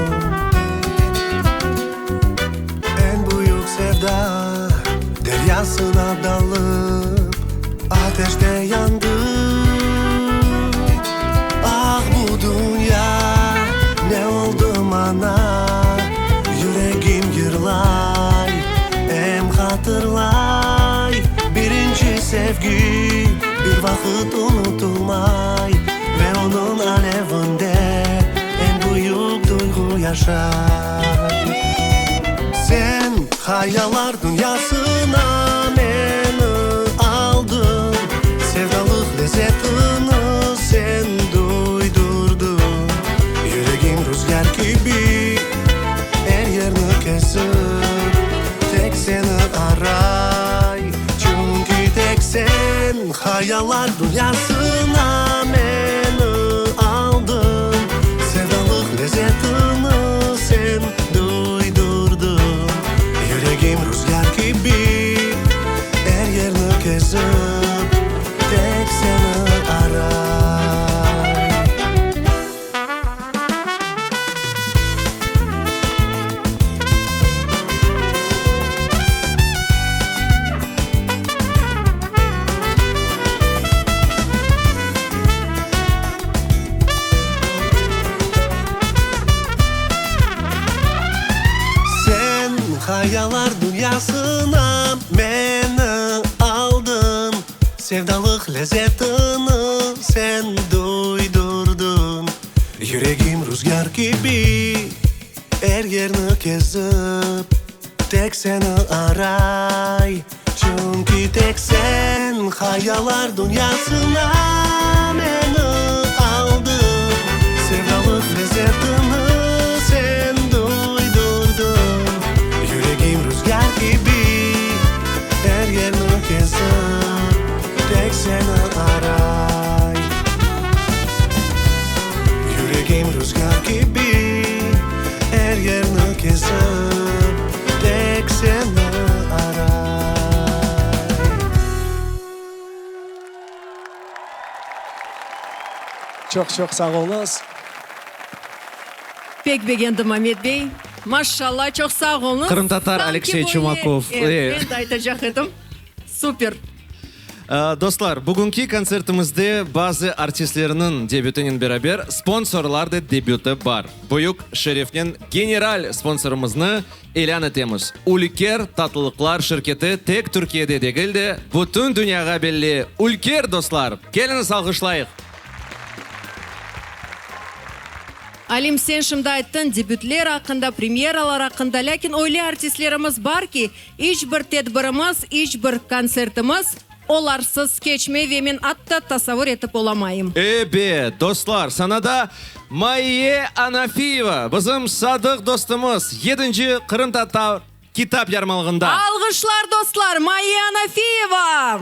Eñ büyük sevda deryasına dalıp, ateşte yandım. Ah, bu dünya ne oldı maña, yüregim yırlay, em hatırlay. Birinci sevgi bir vaqıt unutılmay ve onıñ alevinde eñ büyük duyğu yaşay. Sen hayallar dünyasına meni aldıñ, Sevdalıq lezetini sen duydurdıñ. Yüregim ruzgâr kibi er yerni kesip, Tek seni aray, çünki tek sen hayallar dünyasına meni aldıñ, Sevdalıq lezetini sen duydurdıñ. Yüregim ruzgâr kibi er yerni kezip, tek seni aray. Hayalar dünyasına meni aldıñ, Sevdalıq lezetini sen duydurdıñ. Yüregim ruzgâr kibi er yerni kezip, Tek seni aray, çünki tek sen Hayalar dünyasına meni aldıñ, Sevdalıq lezetini sen duydurdıñ. Yüregim ruzgâr kibi er yerni kezip, Tek seni aray. Yüregim ruzgâr kibi er yerni kezip, Tek seni aray. Çoq çoq sağ oluñız. Pek begendim, Amet bey. Maşşalla, çoq sağ oluñız. Qırımtatar Sanki Aleksey böyle, Çumakov. Evet, men de aytacaq edim. Super. Dostlar, bugünki kontsertimizde bazı artistlerniñ debütinen beraber sponsorlar da debüti bar. Büyük şerefnen general sponsorımıznı ilân etemiz, Ülker tatlılıqlar şirketi tek Türkiyede degil de, bütün dünyağa belli Ülker, dostlar! Keliñiz alğışlayıq! Alim, sen şimdi ayttıñ debütler aqqında, premyeralar aqqında, lâkin öyle artistlerimiz bar ki, İç bir tedbirimiz, iç bir kontsertimiz olarsız keçmey ve men atta tasavur etip olamayım. Ebet, dostlar, sanada Mayye Anafiyeva, bizim sadıq dostumız, yedinci Qırımtatar kitap yarmalığında. Alğışlar, dostlar, Mayye Anafiyeva!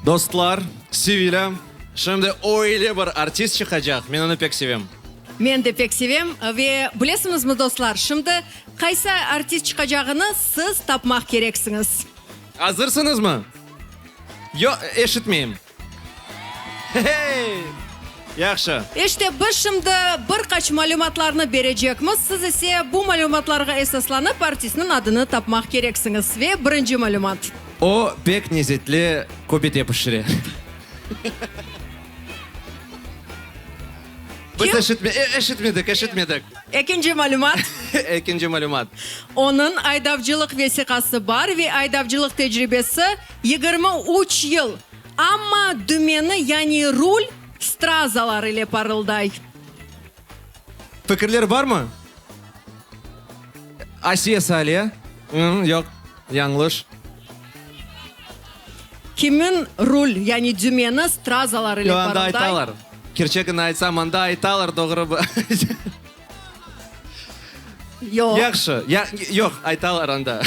Dostlar, Sevilâ, şimdi öyle bir artist çıqacaq, men onı pek sevem. Men de pek sevem. Ve bilesiñizmi, dostlar, şimdi qaysı artist çıqacağını siz tapmaq kereksiñiz. Azırsıñızmı? Yoq, eşitmeyim. Hey-hey! Yahşı. İşte, biz şimdi bir qaç malümatlarnı berecekmiz, siz ise bu malümatlarğa esaslanıp artistniñ adını tapmaq kereksiñiz. Ve birinci malümat. O, pek lezetli köbete pişire. Biz eşitme, eşitmedik, eşitmedik. Ekinci malümat. Ekinci malümat. Onıñ aydavcılıq vesiqası bar ve aydavcılıq tecribesi 23 yıl. Amma dümeni, yani rul, strazalar ile parılday. Fikirler barmı? Asiye Saliye? Yoq, yañlış. Kimin rul, yani dümeni strazalar ile Yoq, anda parılday? aytalar. Kerçegini aytsam, anda aytalar, doğru. Yoq. Yahşı, ya, yoq, aytalar anda.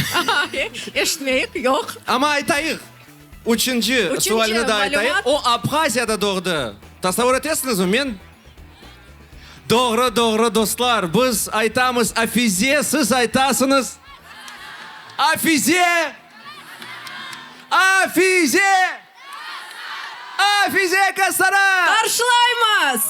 Eşitmeyik, yoq. Amma aytayıq. Üçünci Üçünci sualni da aytayıq. malümat. O, Abhaziyada doğdı. Tasavur etesiñizmi, men Doğru, doğru, dostlar, biz aytamız Afize, siz aytasıñız Afize! Afize! Afize Kasara! Qarşılaymız!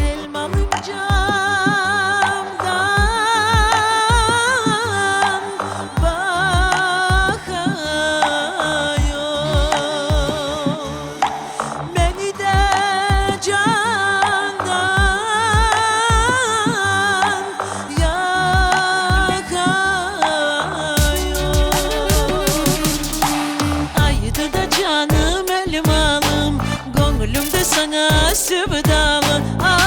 Elmalım camdan baqıyor, Meni de candan yaqıyor. Aydı da canım elmalım, Göñlüm de saña sevdalı. Ah,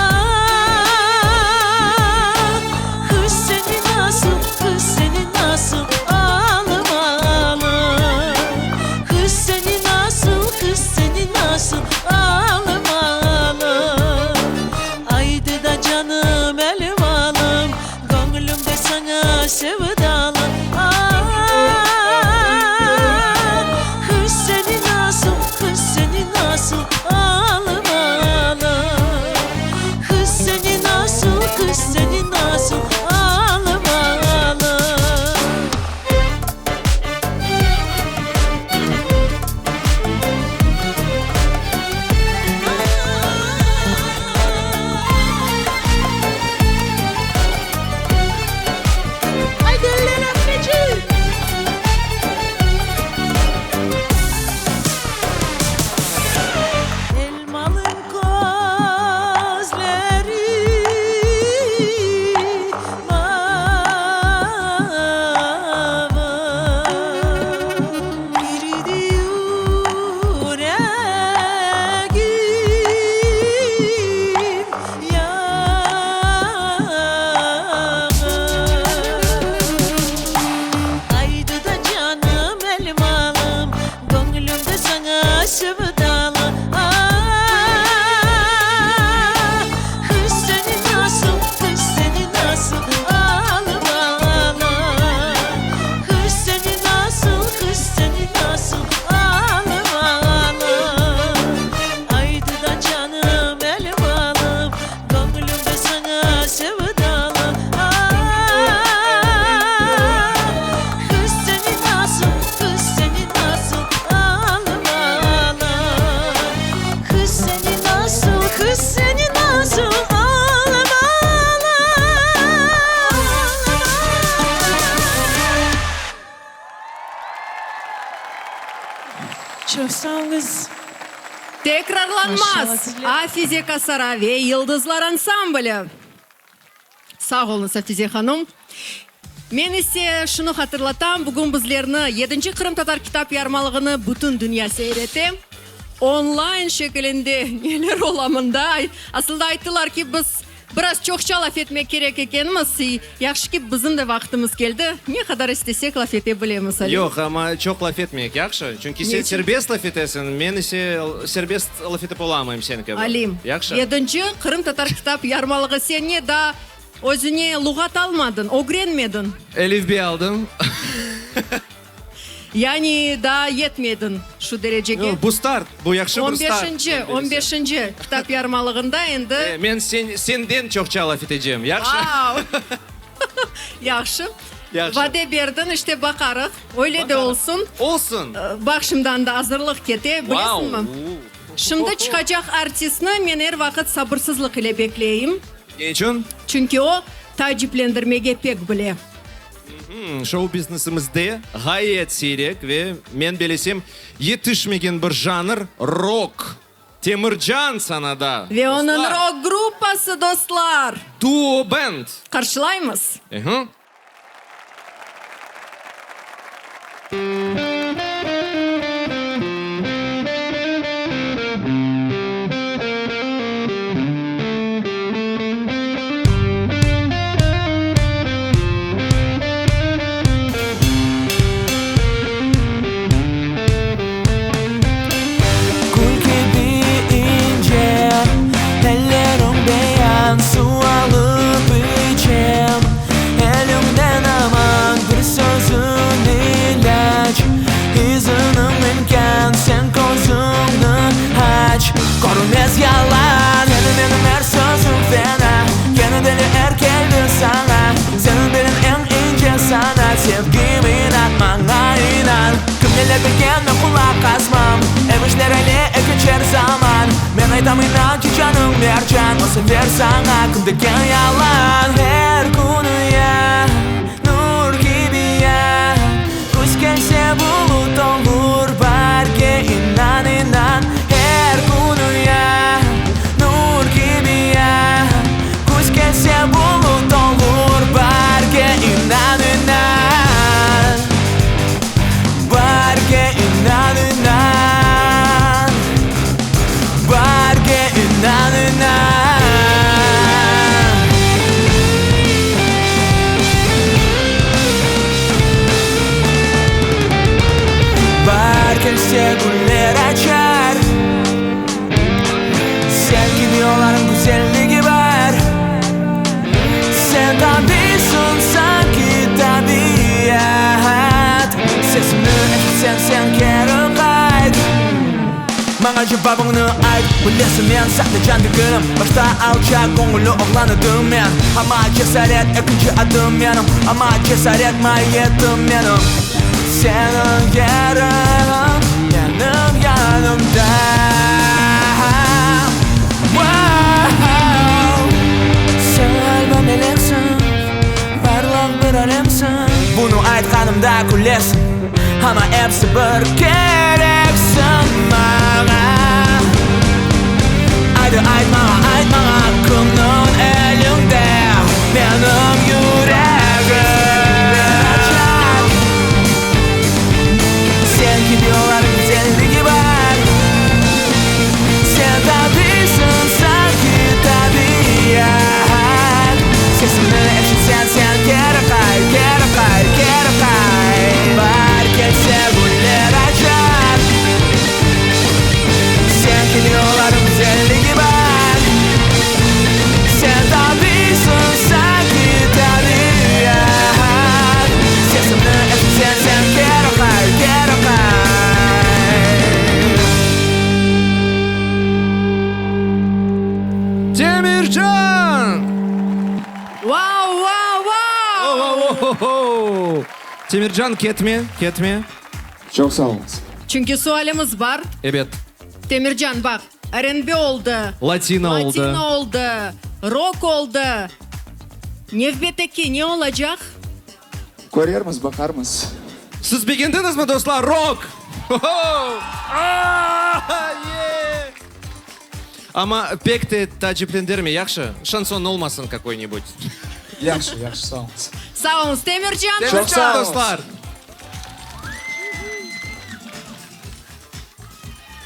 qız seni nasıl, qız seni nasıl almalı? Qız seni nasıl, qız seni nasıl almalı? Aydı da canım elmalım, Göñlüm de saña sevdalı. Ah, qız seni nasıl, qız seni nasıl almalı? Çoq sağ oluñız. Tekrarlanmaz! Afize Kasara ve Yıldızlar ansambli! Sağ oluñız, Afize hanım. Men ise şunı hatırlatam, bugün bizlerni yedinci Qırımtatar kitap yarmalığını bütün dünya seyir ete. Online şekilinde neler ola mında? Asılda ayttılar ki, biz biraz çoqça laf etmek kerek ekenmiz. Yahşı ki, bizim de vaqtımız keldi. Ne qadar istesek laf ete bilemiz, Ali. Yoq, amma çoq laf etmeyik, yahşı? Çünki sen serbest laf etesiñ, men ise serbest laf etip olamayım sen kibi. Alim, Yahşı? yedinci Qırımtatar kitap yarmalığı sen ne daa özüne luğat almadıñ, ögrenmediñ? Elifbe aldım. Yani daa yetmediñ şu derecege. Yoq, bu start, bu yahşı bir On start. beşinci, on beşinci kitap yarmalığında endi. E, men sen, senden çoqça laf etecem, yahşı? Vau! Yahşı. Yahşı. Vade berdiñ, işte baqarıq. Öyle de olsun. Olsun. Baq, şimdi anda azırlıq kete, Vau! bilesiñmi? Şimdi çıqacaq artistni men er vaqıt sabırsızlıq ile bekleyim. Ne içün? Çünki o, taaciplendirmege pek bile. Şou-biznesimizde ğayet siyrek ve, men belesem, yetişmegen bir janr, rok. Temircan sanada, Ve onıñ dostlar. rok gruppası, dostlar! Duo band. Qarşılaymız! Ehe. Gül kibi ince, elleriñ beyan, Suv alıp içem eliñden aman, Bir sözüñ ilâc, iziniñ imkân, Sen közüñni aç, körünmez yalan. Endi menim er sözüm fena, Kene deli er keldi saña, Seniñ beliñ eñ ince sanat, Sevgim inat, maña inan. Kim neler bilgen, men qulaq asmam, Ev işler ale keçer zaman. Men aytam inan ki, canıñ mercan, O sefer saña kim degen yalan. Er künü ya, nur kibi ya, Küz kelse bulut olur, Baarge inan, inan. Er künü ya, nur kibi ya, Küz kelse bulut olur, Baarge inan, inan. Baarge inan, inan. Baarge inan, inan. Baar kelse güller açar, Sen kibi olarnıñ güzelligi bar. Sen tabiysıñ sanki tabiat, Sesimni eşitseñ sen keri qayt. Maña cevabıñnı ayt, bilesiñ men sahte can degilim, Başta alçaq göñülli oğlan edim men, Amma cesaret ekinci adım menim, Amma cesaret maiyetim menim. Seniñ yeriñ menim yanımda. Sen ğaliba meleksiñ, parlaq bir alemsiñ. Bunı aytqanımda külesiñ, amma episi bir kereksiñ maña. Aydı ayt maña, ayt maña, kimniñ elinde menim yüregim? Sen kibi olarnıñ güzelligi bar. Sen tabiysıñ sanki tabiat. Sesimni eşitseñ sen keri qayt, keri qayt, keri qayt. Baar kelse güller açar. Sen kibi olarnıñ güzelligi bar. Sen tabiysıñ sanki tabiat. Sesimni eşitseñ sen keri qayt, keri qayt. Temircan! Vau, vau, vau! Temircan, ketme, ketme. Çoq sağ oluñız. Çünki sualimiz bar. Ebet. Temircan, baq, RNB oldı. Latina oldı. Latina oldı, rok oldı. Nevbetteki ne olacaq? Körermiz, baqarmız. Siz begendiñizmi, dostlar, rok? Ho-ho! A-a-ye! Amma pek te taaciplendirme, yahşı? Şanson olmasın kakoy-nibud. Yahşı, yahşı, sağ oluñız. Sağ oluñız, Temircan. Temircan, sağ oluñız. dostlar!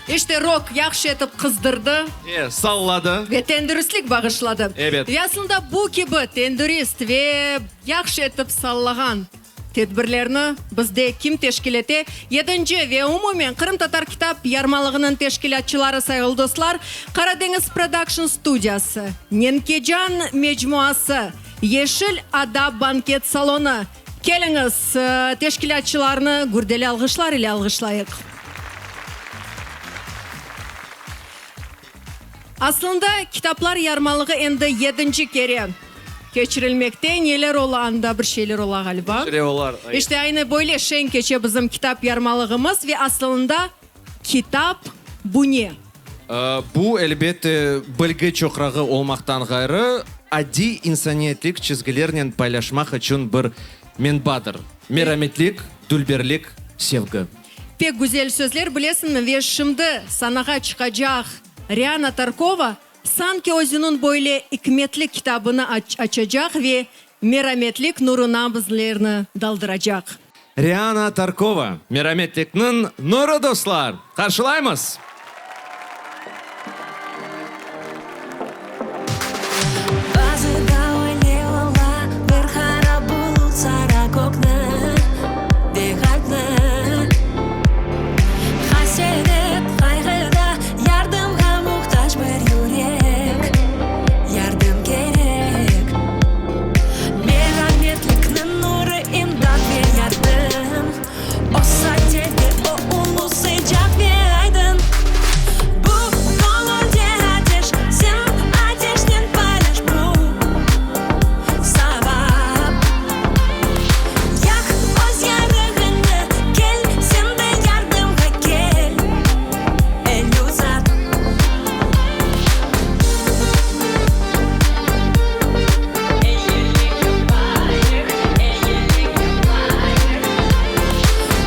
İşte, rok yahşı etip qızdırdı. E, salladı. Ve tendüristlik bağışladı. Ebet. Ve aslında bu kibi tendürist ve yahşı etip sallağan tedbirlerni bizde kim teşkil ete? Yedinci ve umumen Qırımtatar kitap yarmalığınıñ teşkilâtçıları sayğılı dostlar, Qaradeñiz Prodakşn studiyası, Nenkecan mecmuası, Yeşil ada banket salonı. Keliñiz, teşkilâtçılarnı gürdeli alğışlar ile alğışlayıq. Aslında, kitaplar yarmalığı endi yedinci kere keçirilmekte. Neler ola anda, bir şeyler ola, ğaliba. Keçire olar. İşte, aynı böyle şeñ keçe bizim kitap yarmalığımız ve aslında kitap bu ne? Bu, elbette, bilgi çoqrağı olmaqtan ğayrı, adiy insaniyetlik çizgilernen paylaşmaq içün bir menbadır, merametlik, dülberlik, sevgi. Pek güzel sözler, bilesiñmi, ve şimdi sanağa çıqacaq Riana Tarkova sanki özüniñ böyle ikmetli kitabını açacaq ve merametlik nuruna bizlerni daldıracaq. Riana Tarkova, Merametlikniñ nurı, dostlar! Qarşılaymız! Bazıda öyle ola, bir qara bulut sara kökni ve qalpni. Haseret, qayğıda yardımğa muhtac bir yürek, yardım kerek. Merametlikniñ nurı imdat ve yardım. O sade ve o ulu, sıcaq ve aydın. Bu göñülde ateş, sen ateşnen paylaş bu savap. Yaq öz yarığıñnı, kel, sen de yardımğa kel, el uzat.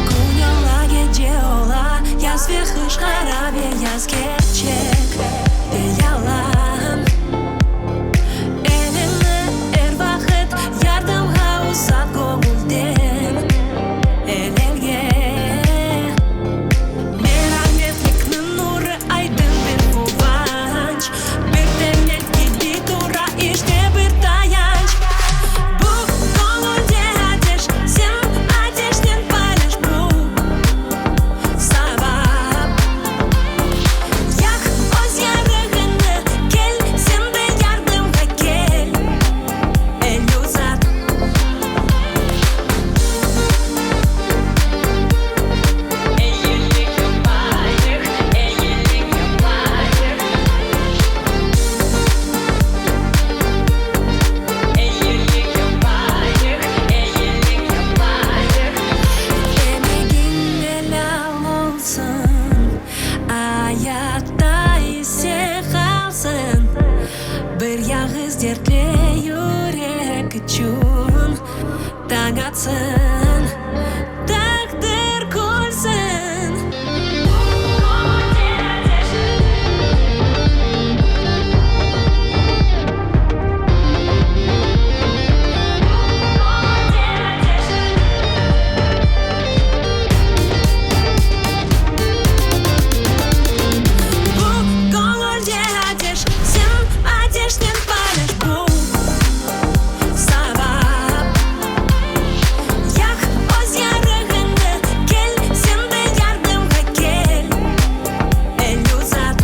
Kün ola, gece ola, yaz ve qış, qara ve yaz, kerçek ve yalan. Eliñni er vaqıt yardımğa uzat, göñülden el elge. Merametlikniñ nurı aydın bir quvanç, Bir temel kibi tura, işte bir tayanç. Bu göñülde ateş, sen ateşnen paylaş bu savap. Yaq öz yarığıñnı, kel, sen de yardımğa kel, el uzat. Eyilik yapayıq, eyilik yapayıq. Eyilik yapayıq, eyilik yapayıq. Emegiñ elâl olsun, ayatta ise qalsın. Bir yağız dertli yürek içün tañ atsın, taqdir külsin. Bu göñülde ateş, sen ateşnen paylaş bu savap. Yaq öz yarığıñnı, kel, sen de yardımğa kel, el uzat.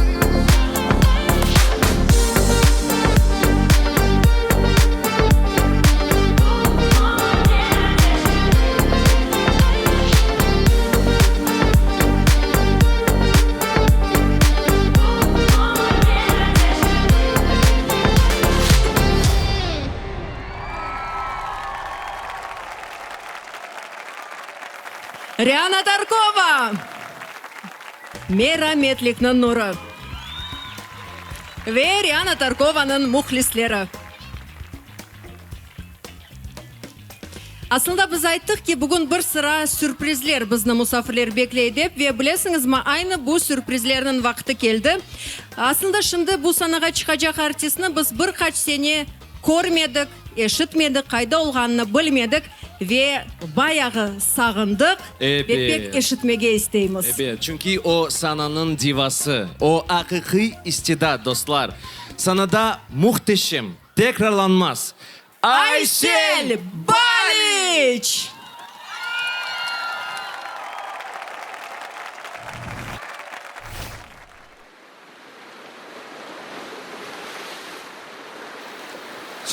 Riana Tarkova, Merametlikniñ nurı ve Riana Tarkovanıñ mühlisleri. Aslında biz ayttıq ki, bugün bir sıra sürprizler bizni musafirler bekley dep, ve bilesiñizmi, aynı bu sürprizlerniñ vaqtı keldi. Aslında şimdi bu sanağa çıqacaq artistni biz bir qaç sene körmedik, eşitmedik, qayda olğanını bilmedik ve bayağı sağındıq ve pek eşitmege isteymiz. Ebet, çünki o sananıñ divası, o aqiqiy istidat, dostlar. Sanada muhteşem, tekrarlanmaz Aysel Baliç!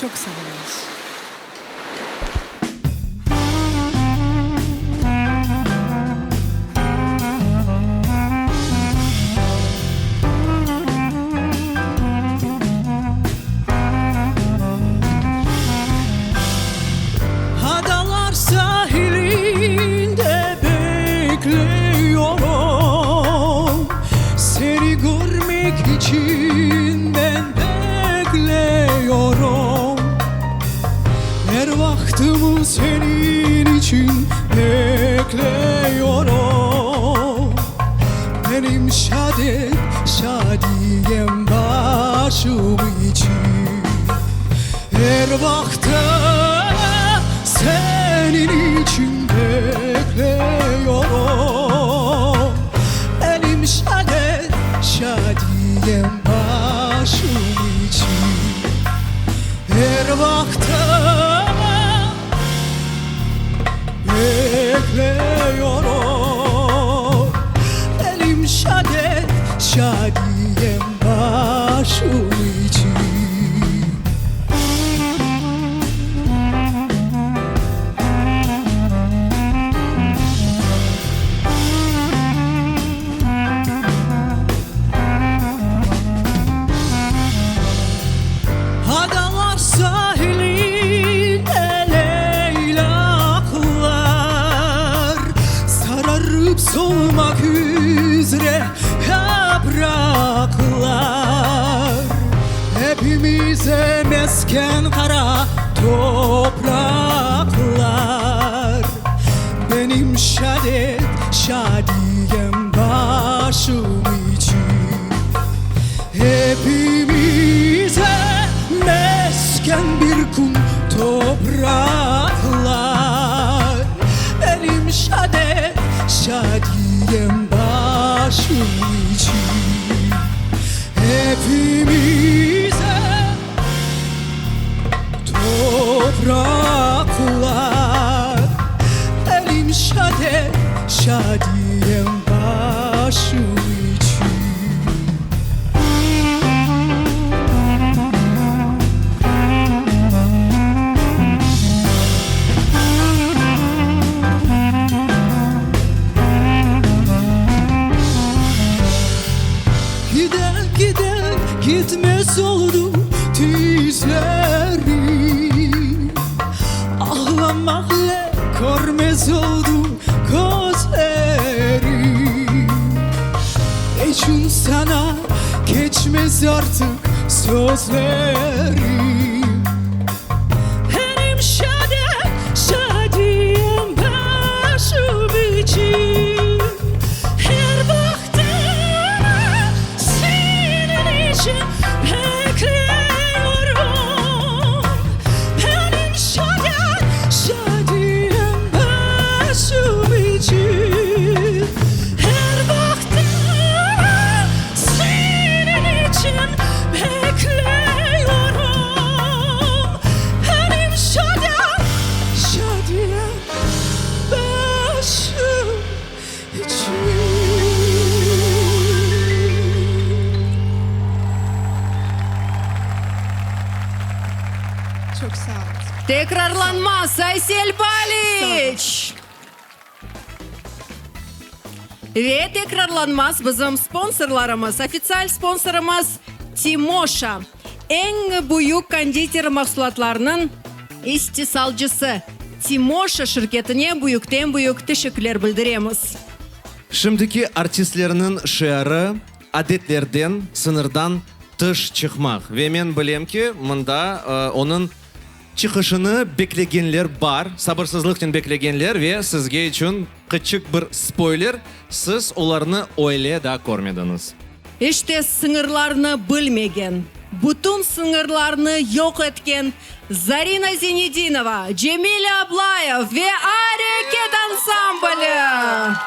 Çoq sağ oluñız. Adalar sahilinde bekliyorum Seni körmek içün ben bekliyorum Er vaqtımı seniñ içün bekliyorum Benim şadet, şadiyem başım içün Er vaqtım seniñ içün bekliyorum Benim şadet, şadiyem başım içün Er vaqtım Bekliyorum Benim şadet, şadiyem başım içün. Adalar sahilinde leylaklar Sararıp solmaq üzre yapraqlar Epimize mesken qara topraqlar Benim şadet, şadiyem başım içün Epimize mesken bir kum topraqlar Benim şadet, şadiyem başım içün Epimize topraqlar Benim şadet, şadiyem başım içün. Gide, gide, gitmez oldu tüzlerim Ağlamaqle körmez oldu közlerim Neçün saña keçmez artıq sözlerim? Benim şade, şadiyem başım içün Er vaqtımı seniñ içün bekliyorum Benim şade, şadiyem başım içün Er vaqtımı seniñ içün bekliyorum Benim şade, şadiyem başım içün. Çoq sağ oluñız. Tekrarlanmaz Aysel Baliç! Ve tekrarlanmaz bizim sponsorlarımız. Ofitsial sponsorımız Timoşa, eñ büyük konditer mahsulatlarınıñ istisalcısı. Timoşa şirketine büyükten-büyük teşekkürler bildiremiz. Şimdiki artistlerniñ şiarı, adetlerden, sıñırdan tış çıqmaq. Ve men bilem ki, mında onıñ. Çıqışını beklegenler bar, sabırsızlıqnen beklegenler ve sizge içün qıçıq bir spoyler, siz olarnı öyle da körmediñiz. İşte sıñırlarnı bilmegen, bütün sıñırlarnı yoq etken Zarina Zinedinova, Cemil Ablayev ve Areket ansambli!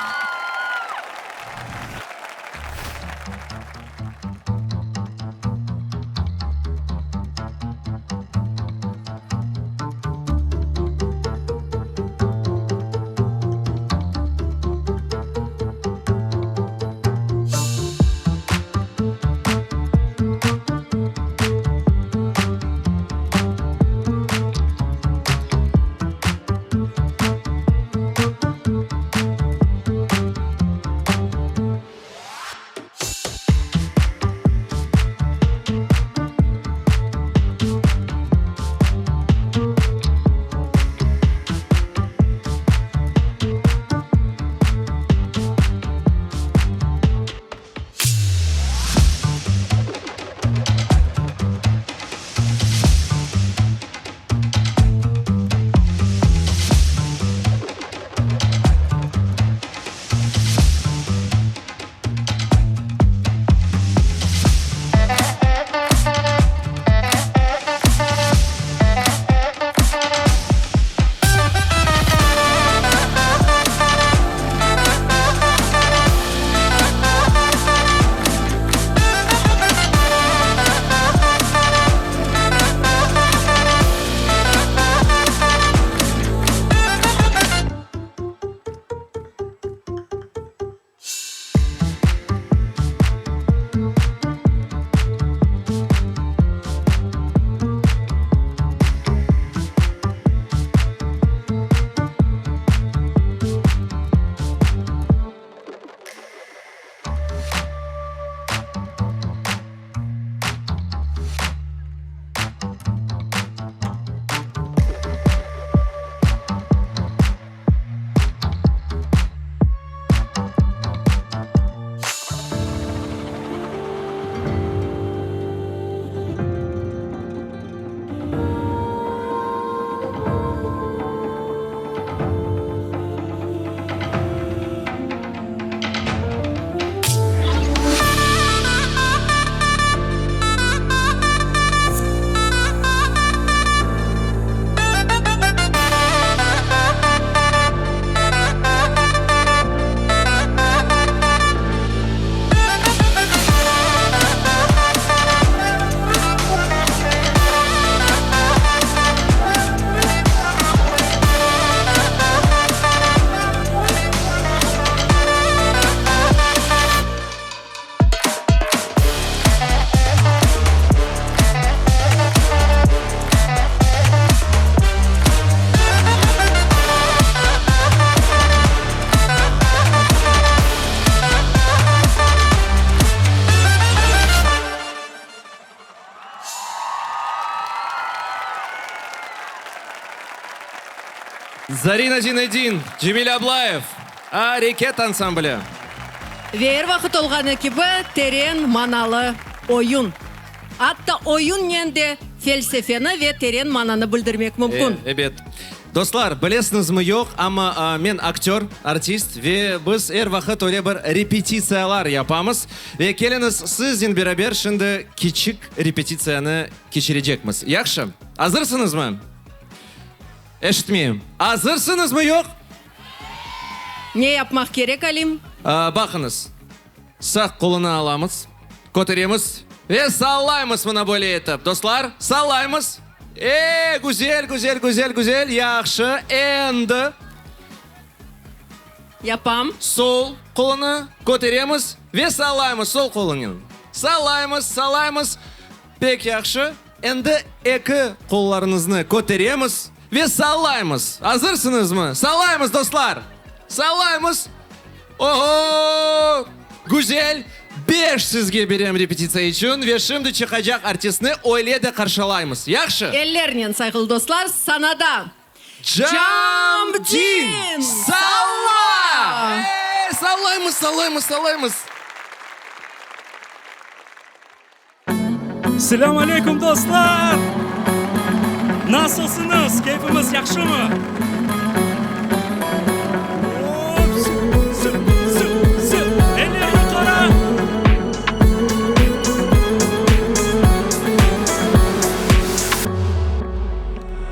Zarina Zinedin, Cemil Ablayev, Areket ansambli. Ve er vaqıt olğanı kibi, teren manalı oyun. Atta oyunnen de felsefeni ve teren mananı bildirmek mümkün. Ebet. Dostlar, bilesiñizmi yoq, amma men aktör, artist ve biz er vaqıt öyle bir repetitsiyalar yapamız. Ve keliñiz, siznen beraber şimdi kiçik repetitsiyanı keçirecekmiz. Yahşı? Azırsıñızmı? Eşitmeyim. Azırsıñızmı, yoq? Ne yapmaq kerek, Alim? Baqıñız, sağ qolunı alamız, köteremiz ve sallaymız mına böyle etip. Dostlar, sallaymız. E, güzel, güzel, güzel, güzel, yahşı. Endi. Yapam. Sol qolunı köteremiz ve sallaymız sol qolunen. Sallaymız, sallaymız. Pek yahşı. Endi eki qollarıñıznı köteremiz ve sallaymız. Azırsıñızmı? Sallaymız, dostlar! Sallaymız! Oho! Güzel! Beş sizge berem repetitsiya içün ve şimdi çıqacaq artistni öyle de qarşılaymız. Yahşı? Ellernen, sayğılı dostlar, sanada Camdin! Salla! Ey, sallaymız, sallaymız, sallaymız! Selâm aleyküm, dostlar! Nasılsıñız? Keyfimiz yahşımı? Eller yuqarı!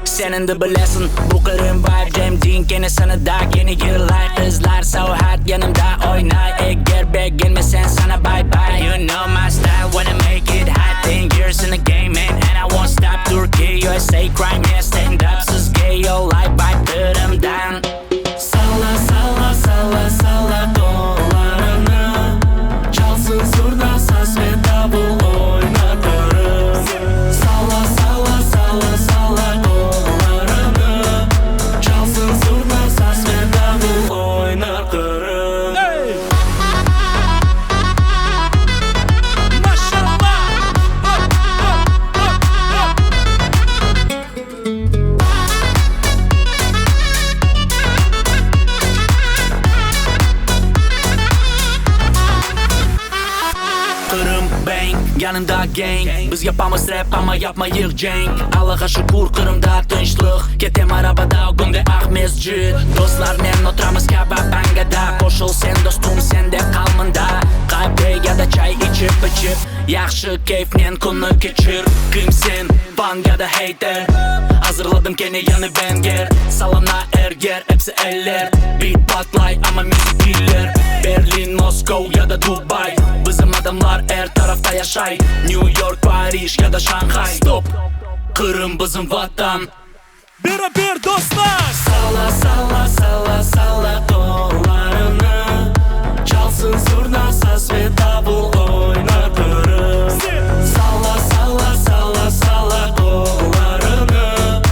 Sen endi bilesiñ, bu Qırım vibe Cem Din kene sanada kene yırlay Qızlar so hot yanımda oynay Eger begenmeseñ saña bye bye You know my style when I make it hot Ten years in the game man and I won't stop Turkey, USA, Crimea stand up Sizge yollay vibe Qırımdan Salla, salla, salla, salla qollarıñnı Çalsın zurna, saz ve davul oyna Qırım Salla, salla, salla, salla qollarıñnı Çalsın zurna, saz ve davul oynar Qırım Ey! Maşallah! Hop, hop, hop, hop! Qırım bang, yanımda gang Biz yapamız rap amma yapmayıq cenk Allağa şükür Qırımda tınçlıq Ketem arabada ögümde Aqmescit Dostlarnen oturamız Kababangada Qoşul sen dostum sen de qal mında Qave ya da çay içip içip Yahşı keyfnen künni keçir Kim sen, fan ya da hater Azırladım kene yañı banger Salona er yer, episi eller Beat patlay amma music killer Berlin, Moskva ya da Dubai Bizim adamlar er tarafta yaşay New York, Parij ya da Şanhay Stop, Qırım bizim vatan Beraber dostlar! Salla, salla, salla, salla qollarıñnı Çalsın zurna, saz ve davul oynar Qırım Salla, salla, salla, salla qollarıñnı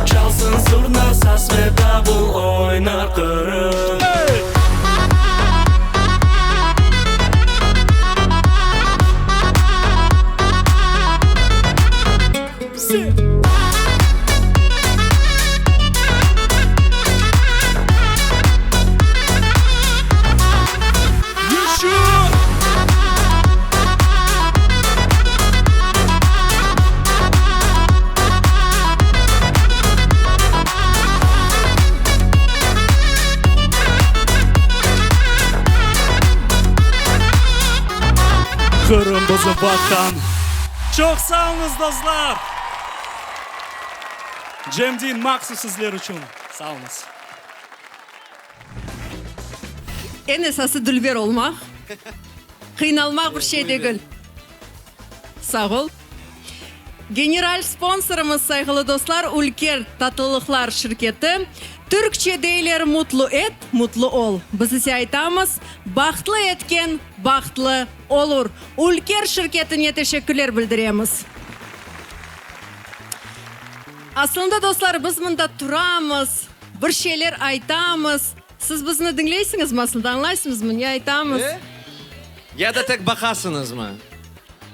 Çalsın zurna, saz ve davul oynar Qırım Ey! Все! Еще! Qırım bizim vatan. Çoq sağ oluñız, dostlar! Cem Din mahsus sizler içün. Sağ oluñız. Eñ esası dülber olmaq, qıynalmaq bir şey degil. Sağ ol. General sponsorımız, sayğılı dostlar, Ülker tatlılıqlar şirketi. Türkçe deyler mutlu et, mutlu ol. Biz ise aytamız, bahtlı etken bahtlı olur. Ülker şirketine teşekkürler bildiremiz. Aslında, dostlar, biz mında turamız, bir şeyler aytamız. Siz bizni diñleysiñizmi aslında, añlaysıñızmı, ne aytamız? E? Ya da tek baqasıñızmı?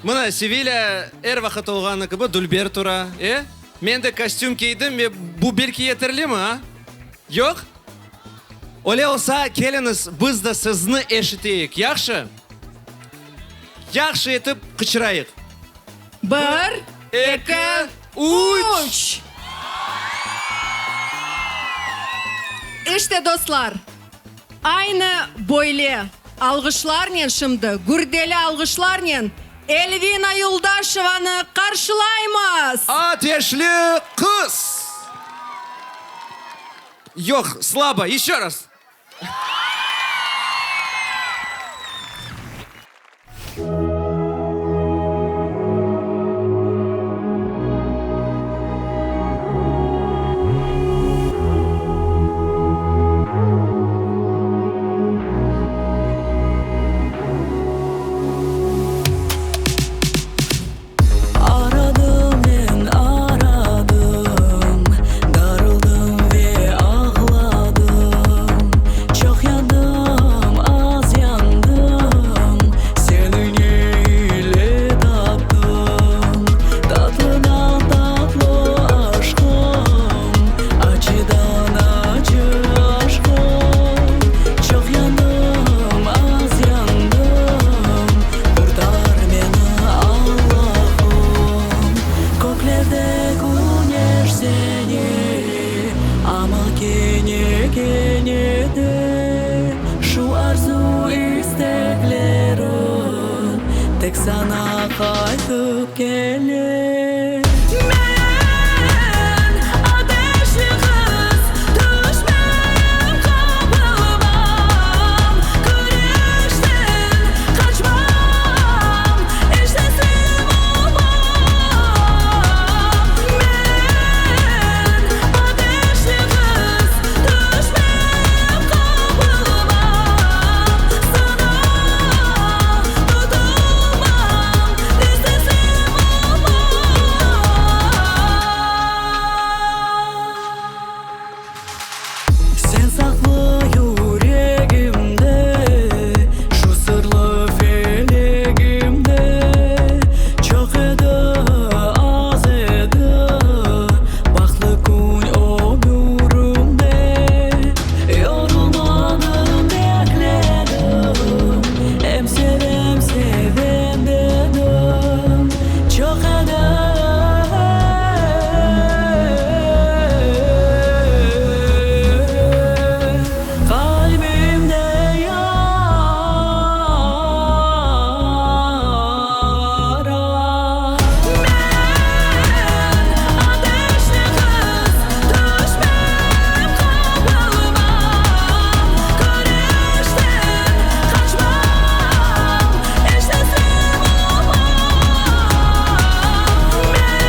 Mına, Sevilâ er vaqıt olğanı kibi dülber tura, e? Men de kostüm kiydim ve bu belki yeterlimi, a? Yoq? Öyle olsa, keliñiz, biz de sizni eşiteyik, yahşı? Yahşı etip qıçırayıq. Bir, Eki, üç! üç! İşte, dostlar, aynı böyle alğışlarnen şimdi, gürdeli alğışlarnen Elvina Yuldaşevanı qarşılaymız! Ateşli qız! Yoq, slabo, еще раз! Aradım men, aradım, darıldım ve ağladım. Çoq yandım, az yandım, seni ne ile taptım? Tatlıdan tatlı aşqım, acıdan acı aşqım. Çoq yandım, az yandım, qurtar meni, Allahım. Köklerde küneş. seni, amma kene, kene de şu arzu-isteklerim tek saña qaytıp kele. Men, ateşli qız, tüşmeyim, qapılmam, küreşten qaçmam, iç teslim olmam. Men, ateşli qız, tüşmeyim, qapılmam, saña tutulmam, tez teslim olmam. Sen saqlı yüregimde, şu sırlı felegimde. Çoq edi, az edi, bahtlı kün ömürimde. Yorulmadım, bekledim, em sevem, sevem dedim. Çoq edi. Qalbimde yara. Men, ateşli qız, tüşmeyim, qapılmam, küreşten qaçmam, iç teslim olmam. Men,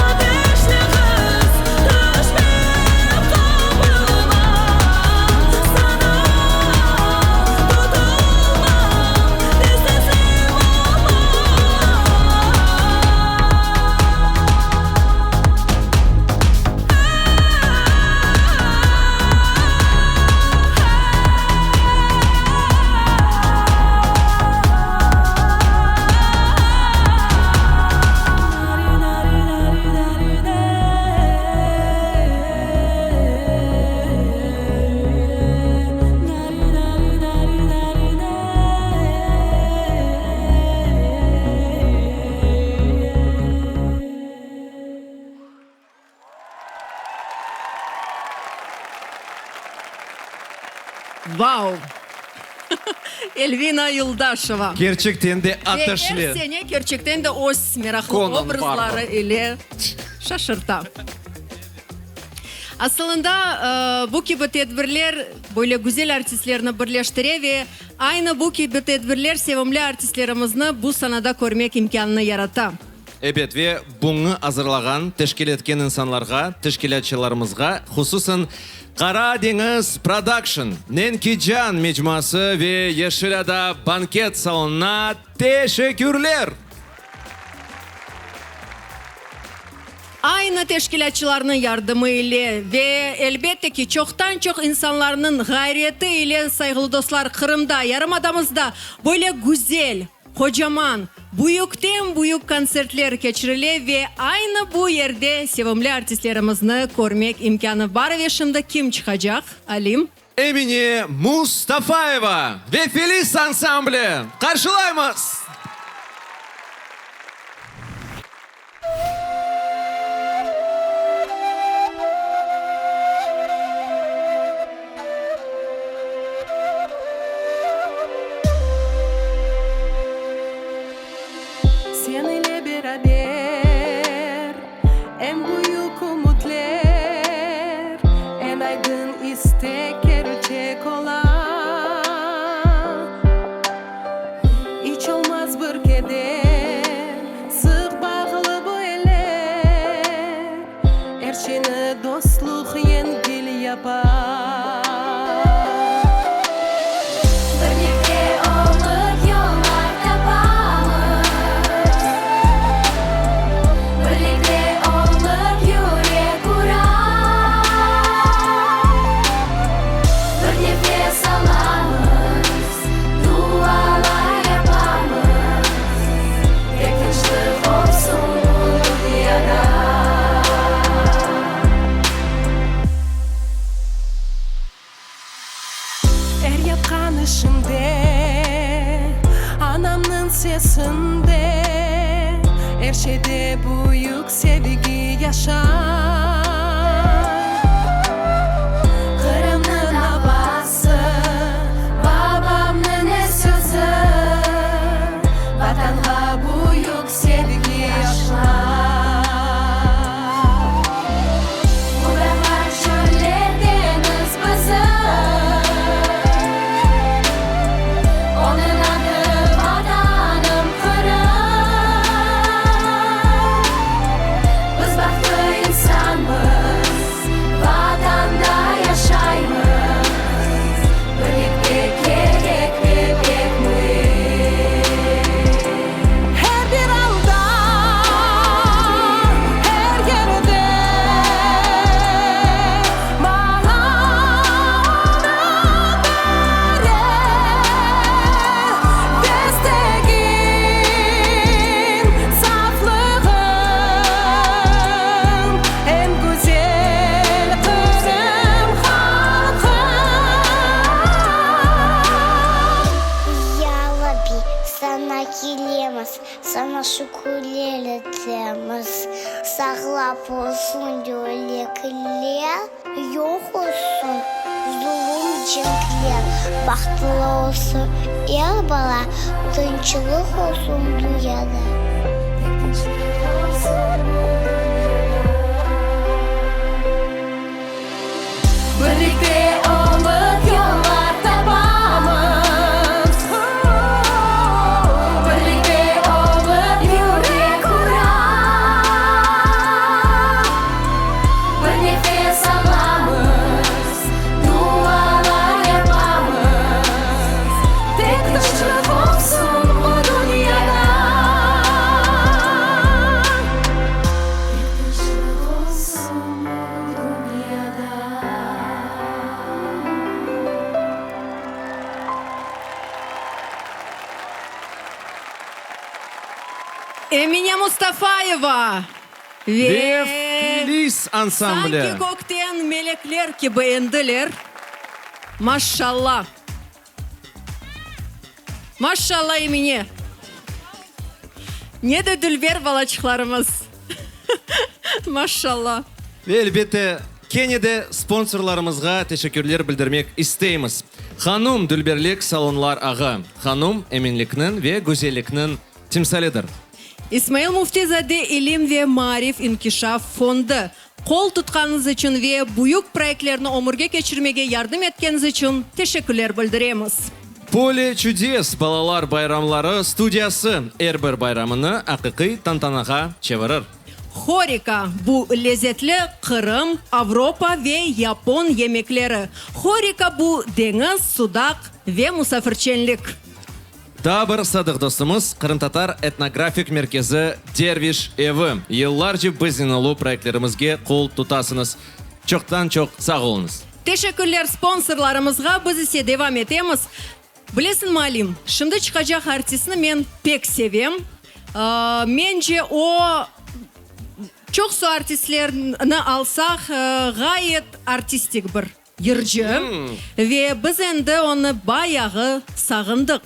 ateşli qız, tüşmeyim, qapılmam, saña tutulmam, tez teslim olmam. Vau! Elvina Yuldaşeva. Kerçekten de Ve er ateşli. sene kerçekten de öz meraqlı Conan obrazları Varvar. ile şaşırta. Asılında, bu kibi tedbirler böyle güzel artistlerni birleştire ve aynı bu kibi tedbirler sevimli artistlerimizni bu sanada körmek imkânını yarata. Ebet, ve buñı azırlağan, teşkil etken insanlarğa, teşkilâtçılarımızğa, hususan Qara deñiz Production, Nenkican mecmuası ve Yeşil ada banket salonına teşekkürler! Aynı teşkilâtçılarnıñ yardımı ile ve, elbette ki, çoqtan-çoq insanlarnıñ ğayreti ile, sayğılı dostlar, Qırımda, yarımadamızda böyle güzel, Qocaman, büyükten-büyük kontsertler keçirile ve aynı bu yerde sevimli artistlerimizni körmek imkânı bar. Ve şimdi kim çıqacaq, Alim? Emine Mustafayeva ve Feliz ansambli qarşılaymız! Sen ile beraber eñ büyük ümütler, eñ aydın istek kerçek ola. İç olmaz bir keder, sıq bağlı bu eller, Er şeyni dostluq yengil yapa. Birlikte olıp yollar tapamız, Birlikte olıp yürek ura. Bir nefes alamız, dualar yapamız, Tek tınçlıq olsun dünyada. büyük sevgi yaşay. Qırımnıñ avası, babamnıñ er sözü, Vatanğa büyük sevgi aşlay. Bu dağlar, çöller, deñiz bizim, Onıñ adı Vatanım Qırım. Biz bahtlı insanmız, Vatanda yaşaymız, Birlikte kerek ve pek müim. Er bir alda, er yerde maña onı bere destegin, saflığın, eñ güzel Qırım halqım. Ya Rabbi, Saña kelemiz, Saña şükürler etemiz. Saqlap olsun yürekler, Yoq olsun zulum cenkler. Bahtlı olsun er bala, Tınçlıq olsun dünyada. Birlikte olıp yollar tapamız, Birlikte olıp yürek ura, Bir nefes alamız, dualar yapamız, Tek tınçlıq olsun bu dünyada. Tek tınçlıq olsun bu dünyada. Emine Mustafayeva Ve ve Filiz ansambli. Sanki kökten melekler kibi endiler. Maşşalla! Maşşalla, Emine! Ne de dülber balaçıqlarımız! Maşşalla! Ve elbette, kene de sponsorlarımızğa teşekkürler bildirmek isteymiz. Hanum dülberlik salonlar ağı. Hanum, eminlikniñ ve güzellikniñ timsalidir. İsmail Müfti-zade İlim ve maarif inkişaf fondu, qol tutqanıñız içün ve büyük proyektlerni ömürge keçirmege yardım etkeniñiz içün teşekkürler bildiremiz. Pole çudes balalar bayramları studiyası er bir bayramını aqiqiy tantanağa çevirir. Horeka, bu lezetli Qırım, Avropa ve yapon yemekleri. Horeka, bu deñiz, sudaq ve musafirçenlik. Daa bir sadıq dostumız, Qırımtatar etnografik merkezi Derviş evi. Yıllarca biznen olu proyektlerimizge qol tutasıñız. Çoqtan-çoq sağ oluñız. Teşekkürler sponsorlarımızğa, biz ise devam etemiz. Bilesiñmi, Alim, şimdi çıqacaq artistni men pek sevem. Mence, o, çoqsu artistlerni alsaq, ğayet artistik bir yırcı. Ve biz endi onı bayağı sağındıq.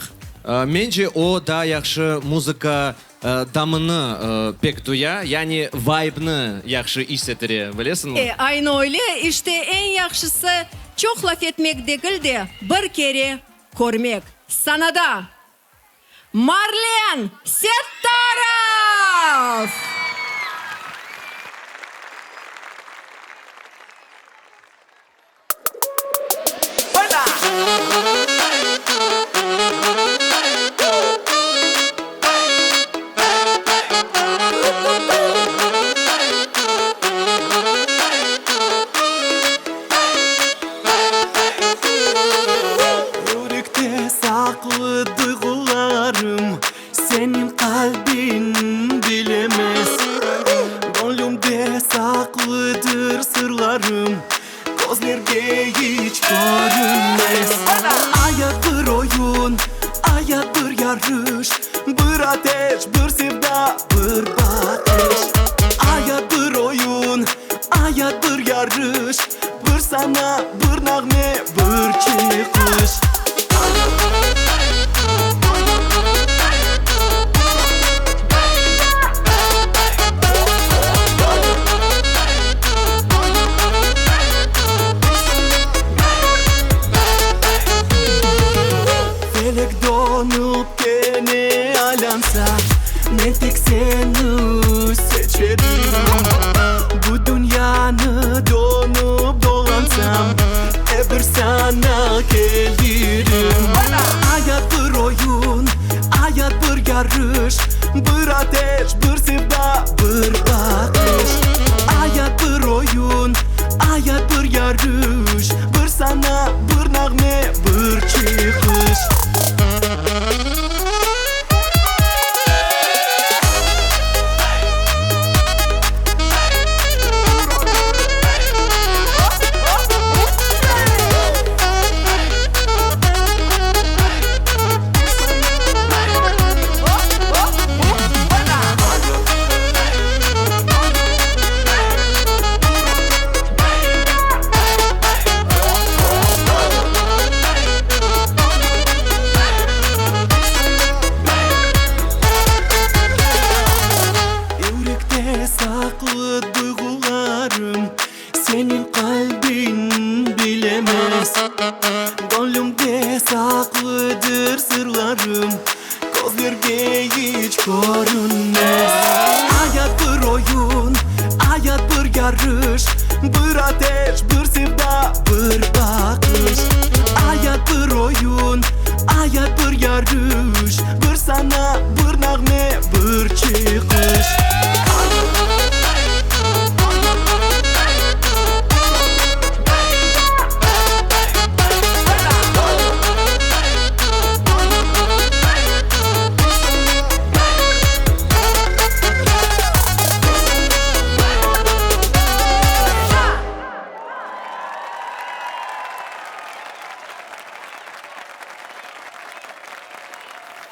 Mence, o, daa yahşı muzıka damını pek duya, yani vaybnı yahşı is etire, bilesiñmi? E, aynı öyle. İşte, eñ yahşısı, çoq laf etmek degil de, bir kere körmek. Sanada Marlen Settarov! Yürekte saqlı duyğularım, Seniñ qalbiñ bilemez. saqlı duyğularım Seniñ qalbiñ bilemez. Göñlümde saqlıdır sırlarım, Közlerge iç körünmez. Ayat bir oyun, ayat bir yarış, Bir ateş, bir sevda, bir baqış. Ayat bir oyun, ayat bir yarış, Bir sana, bir nağme, bir çıqış.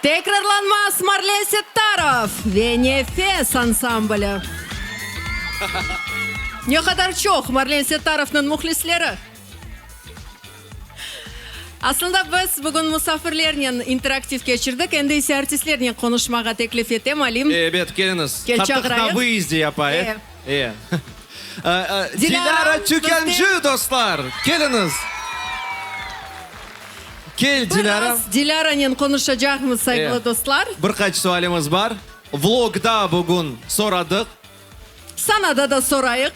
Tekrarlanmaz Marlen Settarov ve Nefes ansambli. Ne qadar çoq Marlen Settarovnıñ mühlisleri! Aslında biz bugün musafirlernen interaktiv keçirdik, endi ise artistlernen qonuşmağa teklif etem, Alim. Ebet, keliñiz. Kel Artıq çağırayıq. na vyızde yapayıq. E. E. Dilâra Tükâncı, dostlar! Keliñiz! Kel, Dilâra. Biraz Dilâranen qonuşacaqmız, sayğılı dostlar. Bir qaç sualimiz bar. Vlogda bugün soradıq. Sanada da sorayıq.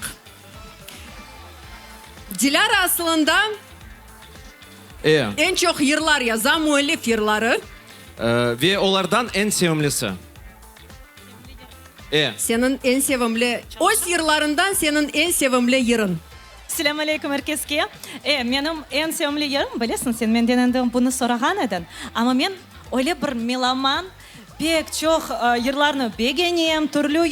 Dilâra asılında eñ çoq yırlar yaza, müellif yırları. Ve olardan eñ sevimlisi? E. Seniñ eñ sevimli, öz yırlarından seniñ eñ sevimli yırıñ? Selâm aleyküm er keske. E, menim eñ sevimli yırım, bilesiñ, sen menden endi bunı sorağan ediñ, amma men öyle bir meloman, pek çoq yırlarnı begenem, türlü,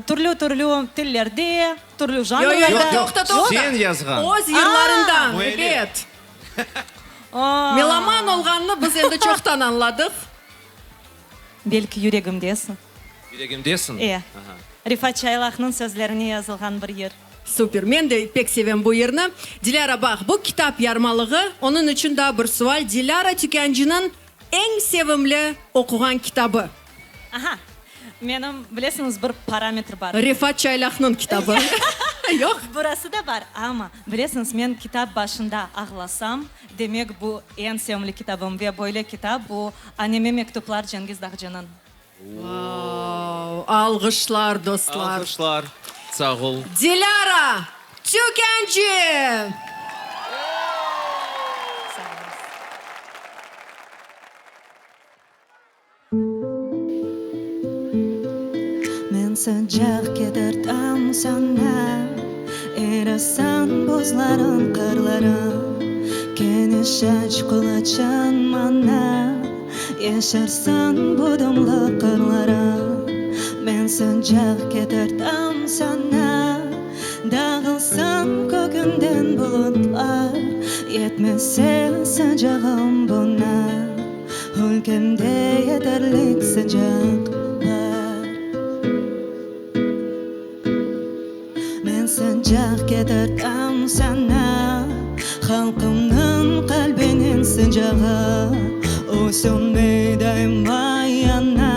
türlü-türlü tillerde, türlü janrlarda. Yoq, yoq, toqta, toqta. Sen yazğan. Öz yırlarından, ebet. Meloman olğanını biz endi çoqtan añladıq. Belki yüregimdesiñ. Yüregimdesiñ? E. Rifat Çaylaqnıñ sözlerine yazılğan bir yır. Super. Men de pek sevem bu yırnı. Dilâra, baq, bu kitap yarmalığı, onıñ içün daa bir sual, Dilâra Tükâncınıñ eñ sevimli oquğan kitabı? Aha. Menim, bilesiñiz, bir parametr bar. Refat Çaylaqnıñ kitabı. Yoq? Burası da bar, amma, bilesiñiz, men kitap başında ağlasam, demek bu eñ sevimli kitabım ve böyle kitap bu Anneme mektuplar Cengiz Dağcınıñ. Vau! Alğışlar, dostlar! Alğışlar! Sağ ol! Dilâra Tükâncı! Sağ oluñız. Men sıcaq ketirdim saña, Erisin buzlarıñ, qarlarıñ, Keniş aç qulaçıñ maña, Yeşersin bu dımlı qırlarıñ. Men sıcaq ketirdim saña, Dağılsın kökünden bulutlar, Yetmese sıcağım buña. Ülkemde yeterlik sıcaq bar. Men sıcaq ketirdim saña, Halqımnıñ qalbiniñ sıcağı. O sönmey, daima yana,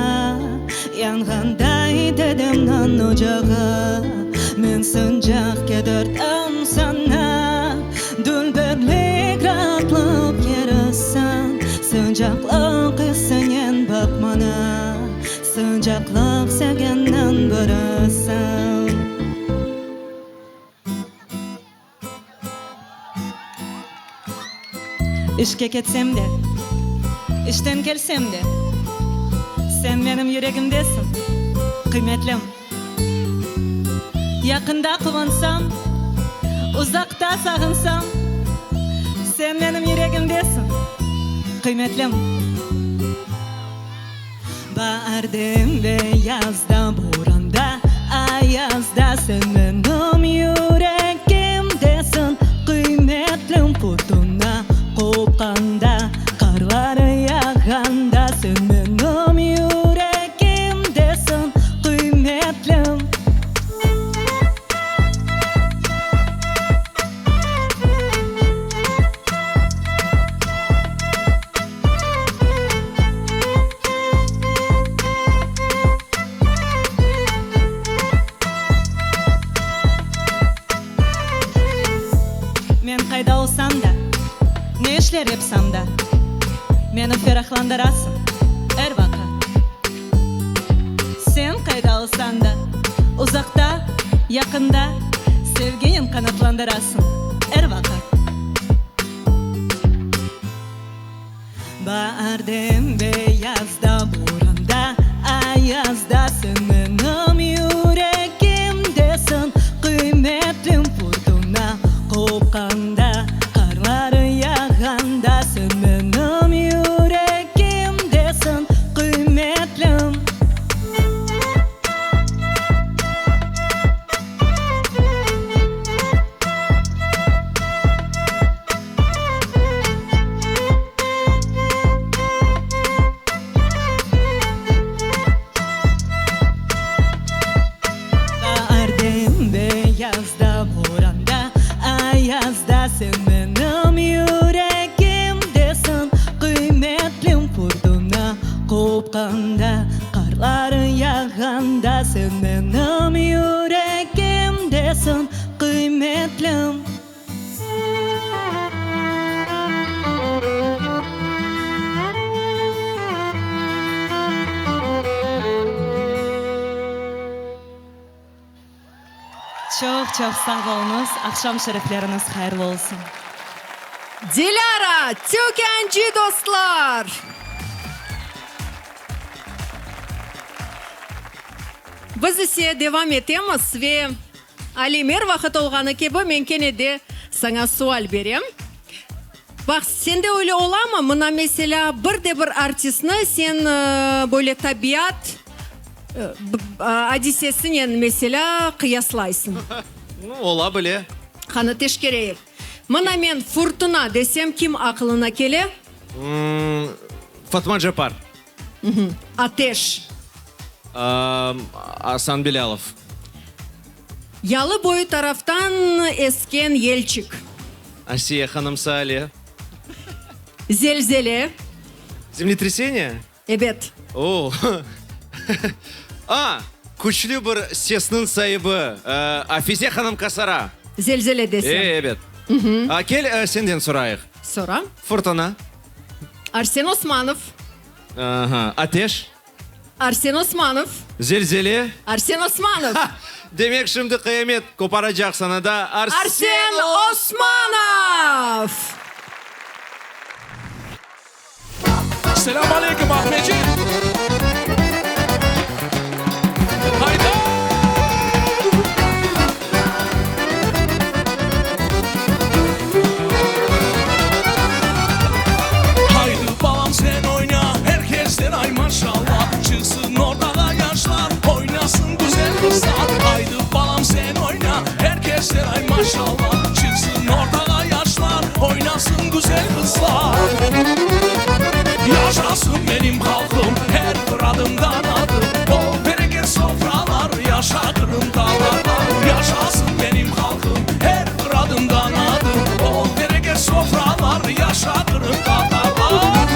Yanğanday dedemniñ ocağı. Men sıcaq ketirdim saña, Dülberlik, raatlıq yerisin, Sıcaqlıq isinen baq maña, Sıcaqlıq sevgenniñ birisin. İşke ketsem de, işten kelsem de, Sen menim yüregimdesiñ, qıymetlim. Yaqında quvansam, uzaqta sağınsam, Sen menim yüregimdesiñ, qıymetlim. Baarde ve yazda, boranda, ayazda Sen menim yüregimdesiñ, qıymetlim. Furtuna qopqanda, qarlar yağğanda Sen menim yüregimdesiñ, qıymetlim. qayda olsam da, ne işler yapsam da, meni ferahlandırasıñ er vaqıt. Sen qayda olsañ da, uzaqta, yaqında, sevginen qanatlandırasıñ er vaqıt. Baarden beyazda, boranda, ayazda sen menim yüregimdesiñ, qıymetlim. Furtuna qopqanda, qarlar yağğanda sen menim yüregimdesiñ, qıymetlim. Baarden beyazda, boranda, ayazda sen menim yüregimdesiñ, qıymetlim. Furtuna qopqanda, qarlar yağğanda sen menim yüregimdesiñ, qıymetlim. Çoq çoq sağ oluñız, aqşam şerifleriñiz hayırlı olsun. Dilâra Tükânci dostlar! Biz ise devam etemiz ve Alim, er vaqıt olğanı kibi, men kene de saña sual berem. Baq, sende öyle olamı, mına, meselâ, bir de bir artistni sen böyle tabiat adisesinen, meselâ, qıyaslaysıñ? Ola bile. Qani, teşkereyik. Mına men furtuna desem, kim aqılına kele? Fatma Capar. Ateş. Asan Bilâlov. Yalı boyu taraftan esken yelçik. Asiye hanım Sale. Zelzele. Zemletreseniye? Ebet. O! A, küçlü bir sesniñ saibi, Afize hanım Kasara. Zelzele desem. E, ebet. A, kel, senden sorayıq. Sora. Fırtına. Arsen Osmanov. Aha, ateş. Arsen Osmanov. Zelzele. Arsen Osmanov. Ha! Demek şimdi qıyamet qoparacaq sanada Arsen Arsen Osmanov! Selâm aleyküm, Ahmetcik! Hayda! Haydı balam sen oyna, her kesten ay maşallah, Çıqsın ortağa yaşlar, oynasın güzel qızlar. Haydı balam sen oyna, her kesten ay maşallah, Çıqsın ortağa yaşlar, oynasın güzel qızlar. Yaşasın benim halqım, her bir adımdan adım, Bol bereket sofralar, yaşa Qırım dağlarda. Yaşasın benim halqım, her bir adımdan adım, Bol bereket sofralar, yaşa Qırım tatarlar.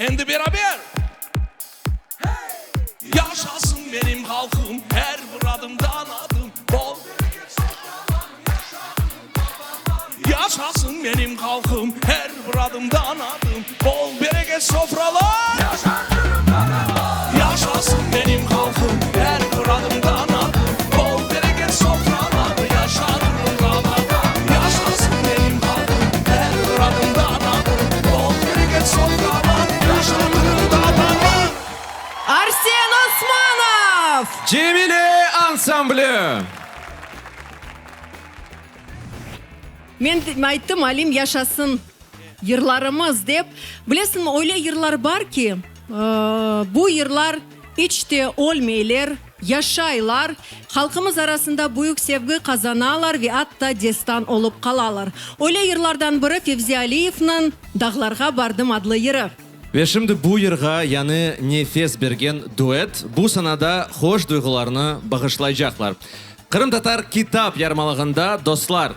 Endi beraber! Yaşasın menim halqım, er bir adımdan adım, bol bereket sofralar, yaşa Qırım tatarlar. Yaşasın menim halqım, er bir adımdan adım, bol bereket sofralar, yaşa Qırım tatarlar. Yaşasın menim halqım, er bir adımdan adım, bol bereket sofralar, yaşa Qırım tatarlar. Yaşasın menim halqım, er bir adımdan adım, bol bereket sofralar, yaşa Qırım tatarlar. Arsen Osmanov! Cemile ansambli! Men ayttım, Alim, yaşasın yırlarımız, dep. Bilesiñmi, öyle yırlar bar ki, bu yırlar iç te ölmeyler, yaşaylar, halqımız arasında büyük sevgi qazanalar ve atta destan olıp qalalar. Öyle yırlardan biri Fevzi Aliyevniñ Dağlarğa bardım adlı yırı. Ve şimdi bu yırğa yañı nefes bergen duet bu sanada hoş duyğularnı bağışlaycaqlar. Qırımtatar kitap yarmalığında dostlar,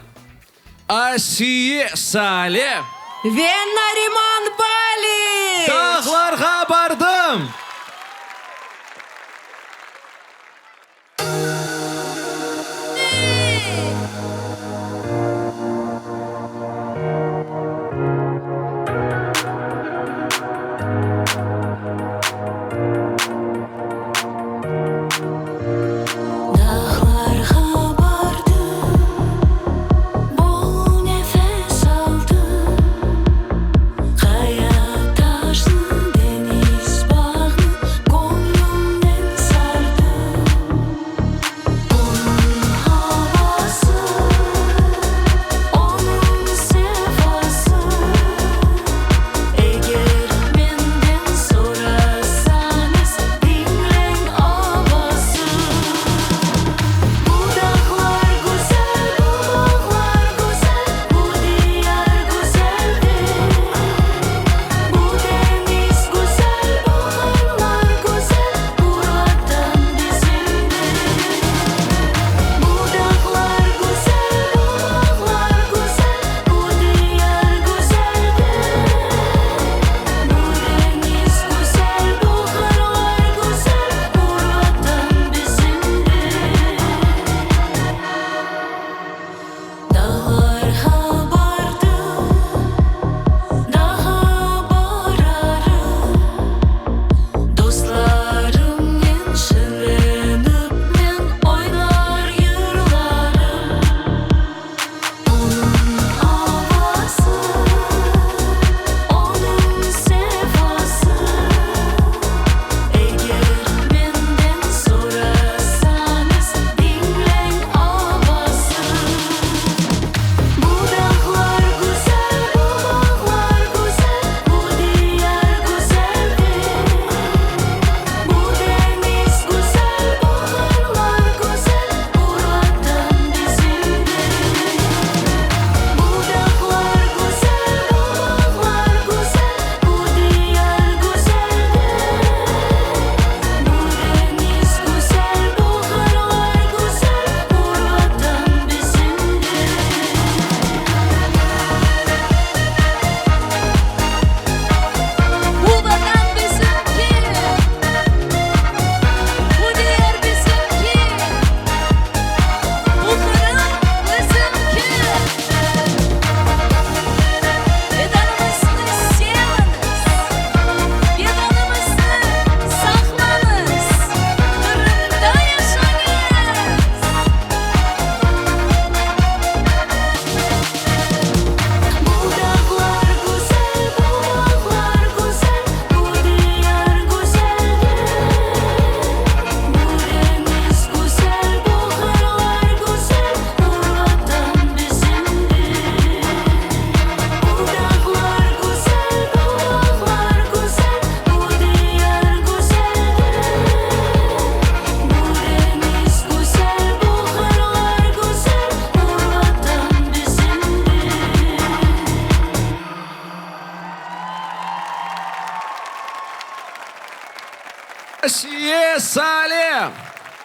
Asiye Sale. Ve Nariman Baliç! Dağlarğa bardım! Dağlarğa bardım, bol nefes aldım, Qaya taşnı, deñiz bağnı göñlümnen sardım. Onıñ avası, onıñ sefası, Eger menden sorasañız, diñleñ avası. Bu dağlar güzel, bu bağlar güzel, bu diyar güzeldir. Bu deñiz güzel, bu qırlar güzel, bu Vatan bizimdir. Bu dağlar güzel, bu bağlar güzel, bu diyar güzeldir. Bu deñiz güzel, bu qırlar güzel, bu Vatan bizimdir. Dağlarğa bardım, daha bararım, Dostlarımnen şeñlenip men oynar yırlarım. Onıñ avası, onıñ sefası, Eger menden sorasañız, diñleñ avası. Bu dağlar güzel, bu bağlar güzel, bu diyar güzeldir. Bu deñiz güzel, bu qırlar güzel, bu Vatan bizimdir. Bu dağlar güzel, bu bağlar güzel, bu diyar güzeldir. Bu deñiz güzel, bu qırlar güzel, bu Vatan bizimdir. Bu Vatan bizimki, bu diyar bizimki, bu Qırım bizimki. Vetanımıznı seviñiz, Vetanımıznı saqlañız, Qırımda yaşañız. Bu dağlar güzel, bu bağlar güzel, bu diyar güzeldir. Bu deñiz güzel, bu qırlar güzel, bu Vatan bizimdir. Bu dağlar güzel, bu bağlar güzel, bu diyar güzeldir. Bu deñiz güzel, bu qırlar güzel, bu Vatan bizimdir. Asiye Sale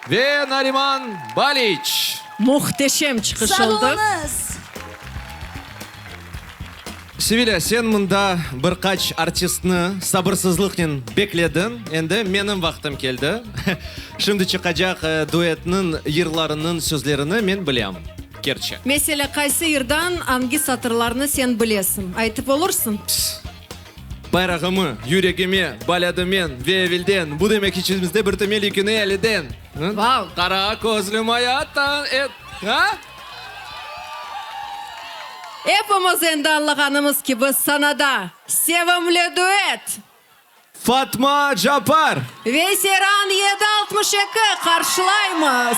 ve Nariman Baliç. Muhteşem çıqış Sağ oldı. oluñız! Sevilâ, sen mında bir qaç artistni sabırsızlıqnen beklediñ. Endi menim vaqtım keldi. Şimdi çıqacaq duetniñ yırlarınıñ sözlerini men bilem, kerçi. Meselâ, qaysı yırdan angi satırlarnı sen bilesiñ? Aytıp olursıñ? Bayrağımı yüregime baladım men ve evelden, bu demek içimizde bir temel yüküni eliden. Vau! Qara közlüm ayattan et, ha? Epimiz endi añlağanımız kibi, sanada sevimli duet! Fatma Capar! Ve Seyran 762 qarşılaymız!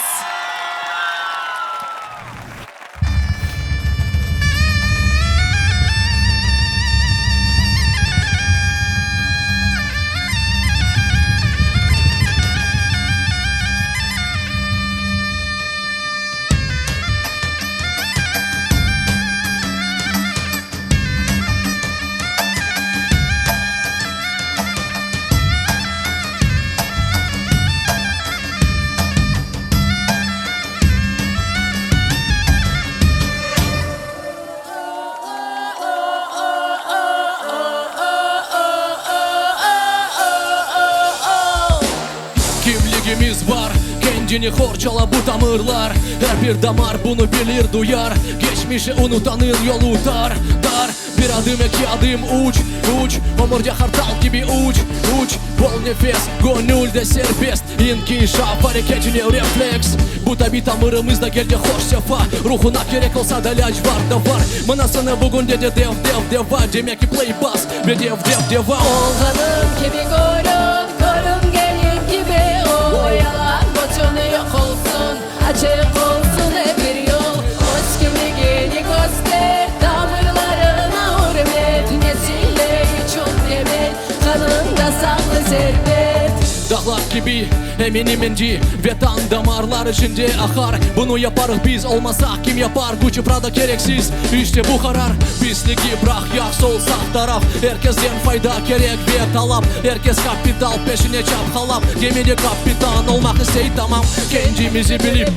Kimligimiz bar, kendini qorçala bu tamırlar, Er bir damar bunı bilir, duyar, Keçmişi unutanıñ yolu tar, tar. Bir adım, eki adım, uç, uç, Ömürde qartal kibi uç, uç, Bol nefes, göñül de serbest, İnkişaf areketine refleks. Bu tabiy tamırımızda keldi hoş sefa, Ruhuna kerek olsa da lâcvart da var. Mına sana bugün de de dev, dev, deva, Demek ki play bas ve dev, dev, deva. Olğanıñ kibi körün, körüngeniñ kibi ol, Yalan bütün yoq olsun, açıq olsun ep bir yol. Öz kimligini köster, tamırlarına ürmet, Nesiller içün temel, qanıñda saqlı servet. Dağlar kibi eminim endi, Vetan damarlar içinde aqar. Bunı yaparıq biz, olmasaq kim yapar? Gucci Prada kereksiz, işte bu qarar. Pisligi bıraq, yaq sol, sağ taraf, Er kesten fayda kerek ve talap. Er kes kapital peşine çapqalap, Gemide kapitan olmaq istey, tamam. Kendimizi bilip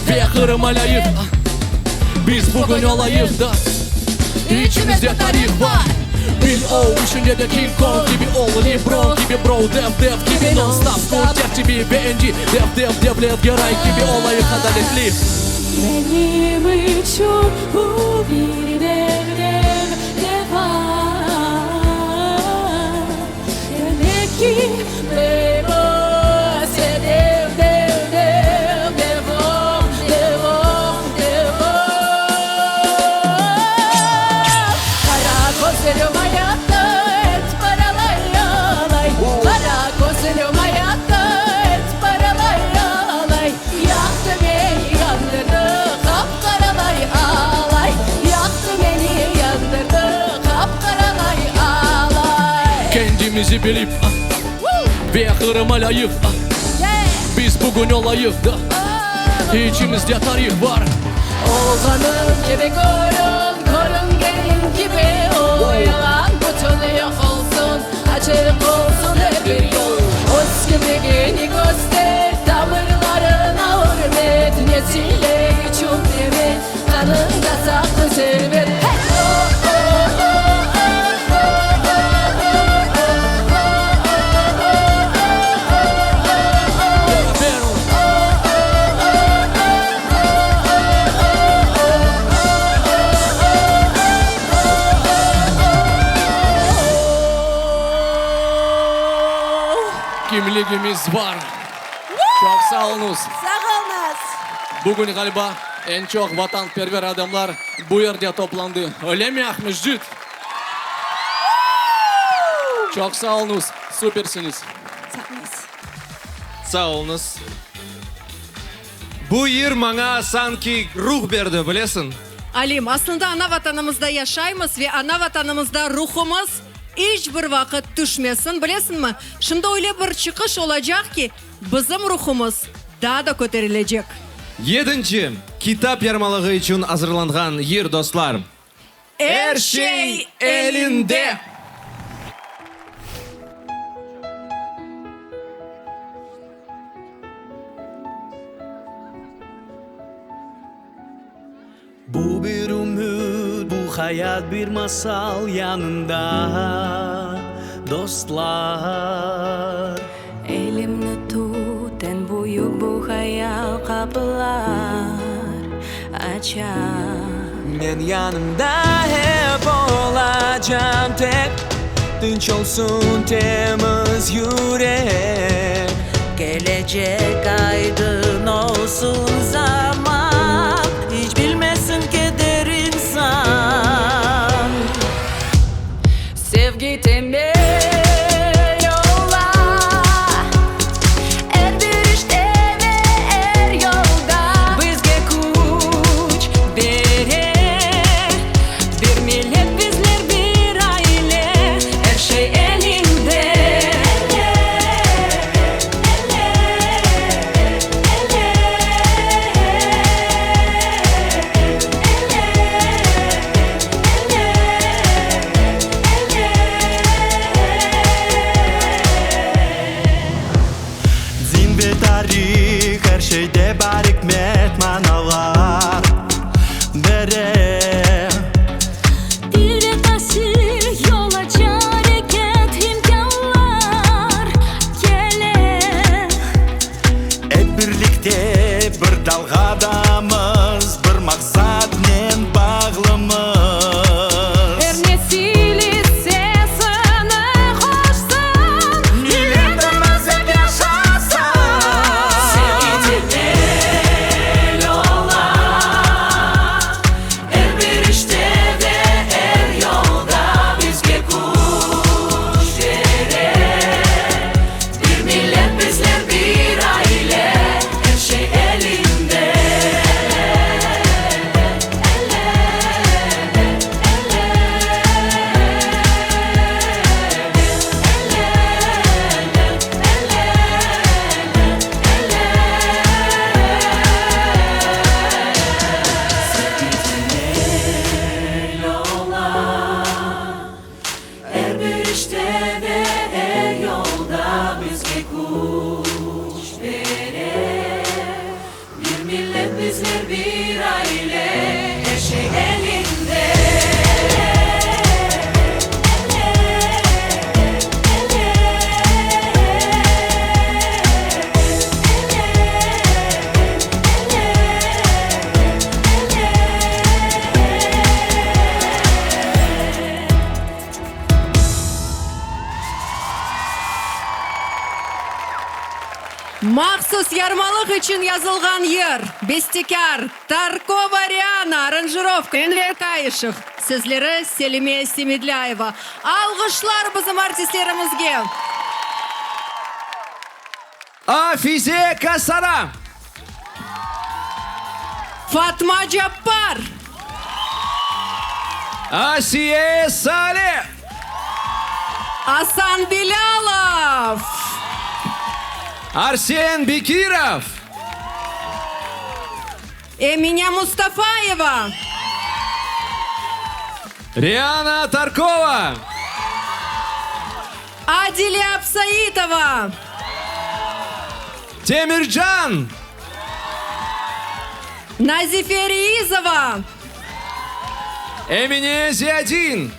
ve Qırıma lâyıq biz bugün olayıq da. İçimizde tarih bar. Bil o, işinde de King Kong kibi ol, Lebron kibi bro, dev dev kibi non-stop, kün tertibi ve endi dev dev devlet Geray kibi olayıq adaletli. Menim içün bu bir dev dev deva. Demek ki, Playboy dev dev dev devam devam devam. Qara közlüm ayatta et paralay alay. Qara közlüm ayatta et paralay alay. Yaqtı meni yandırdı qap-qaralay alay. Yaqtı meni yandırdı qap-qaralay alay. Kendimizi bilip ve Qırıma lâyıq biz bugün olayıq da. İçimizde tarih bar. Olğanıñ kibi körün, körüngeniñ kibi ol, Yalan bütün yoq olsun, açıq olsun ep bir yol. Öz kimligini köster, tamırlarına ürmet, Nesiller içün temel, qanıñda saqlı servet. Kimligimiz bar. Çoq sağ oluñız. Sağ oluñız. Bugün, ğaliba, eñ çoq vatanperver adamlar bu yerde toplandı. Öylemi, Aqmescit? Çoq sağ oluñız. Supersiñiz. Sağ oluñız. Sağ oluñız. Bu yır maña sanki ruh berdi, bilesiñ. Alim, aslında ana Vatanımızda yaşaymız ve ana Vatanımızda ruhumız iç bir vaqıt tüşmesin, bilesiñmi? Şimdi öyle bir çıqış olacaq ki, bizim ruhumız daa da köterilecek. Yedinci kitap yarmalığı içün azırlanğan yır, dostlar. Er şey elinde! Bu bir ümüt, bu. Bu hayat bir masal yanında dostlar. Elimni tut, eñ büyük bu hayal qapılar açar. Men yanıñda ep olacam tek tınç olsun temiz yürek. Kelecek aydın olsun zaman, iç bilmesin keder insan. Sevgi temel ola er bir işte ve er yolda. Bizge küç bere bir millet, bizler bir aile, er şey elinde. Elle, elle, elle, Din ve tarih er şeyde bar ikmet manalar bere. Til ve tasil yol açar, areket, imkânlar kele. Ep birlikte bir dalğadamız, bir maqsatnen bağlımız. Er nesil issesini qoşsın, Milletimiz ep yaşasın! Sevgi temel ola er bir işte ve er yolda bizge küç bere. Bir millet bizler bir aile, er şey elinde. Er bir işte ve er yolda bizge küç bere. Bir millet bizler bir aile, er şey elinde. Mahsus yarmalıq içün yazılğan yır, bestekâr Tarkova Riana, aranjirovka Enver Kayışev, sözleri Selime Semedlâyeva. Alğışlar bizim artistlerimizge! Afize Kasara. Fatma Cappar. Asiye Sale. Asan Bilâlov. Arsen Bekirov. Emine Mustafayeva. Riana Tarkova. Adile Absaitova. Temircan. Nazife Reizova. Emine Ziyadin.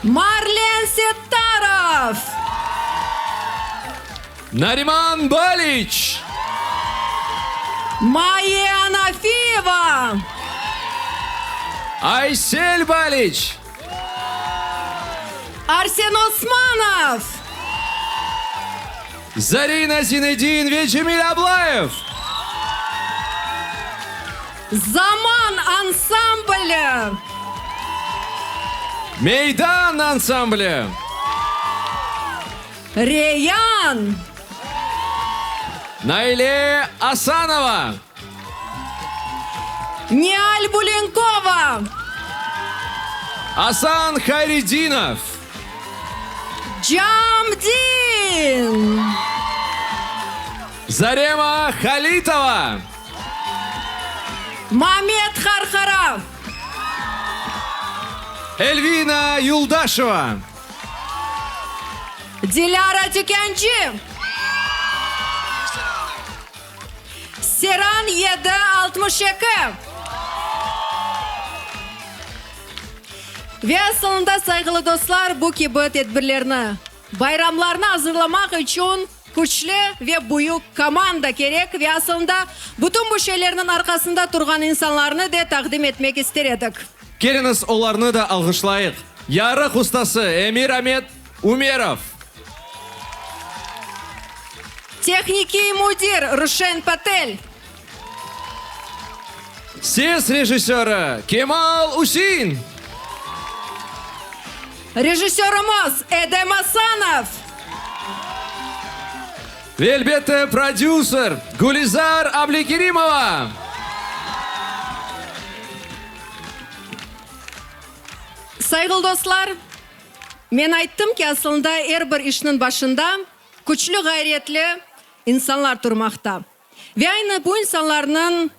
Marlen Settarov. Nariman Baliç. Mayye Anafiyeva. Aysel Baliç. Arsen Osmanov. Zarina Zinedin ve Cemil Ablayev. Zaman ansambli. Meydan ansambli. Reyan. Naile Asanova. Nial Bulenkova. Asan Hayredinov. Camdin. Zarema Halitova. Mamet Harhara. Elvina Yuldaşeva. Dilâra Tükânci. Seran 762. Ve asılında, sayğılı dostlar, bu kibi tedbirlerni, bayramlarnı azırlamaq içün küçlü ve büyük komanda kerek ve asılında bütün bu şeylerniñ arqasında turğan insanlarnı de taqdim etmek ister edik. Keliñiz, olarnı da alğışlayıq. Yarıq ustası Emir-Amet Ümerov. Tehnikiy müdir Ruşen Patel. Ses rejissörı Kemal Üsein. Rejissörımız Edem Asanov. Ve elbette prodüser Gülizar Ablikerimova. Sayğılı dostlar, men ayttım ki, aslında er bir işniñ başında küçlü ğayretli insanlar turmaqta. Ve aynı bu insanlarnıñ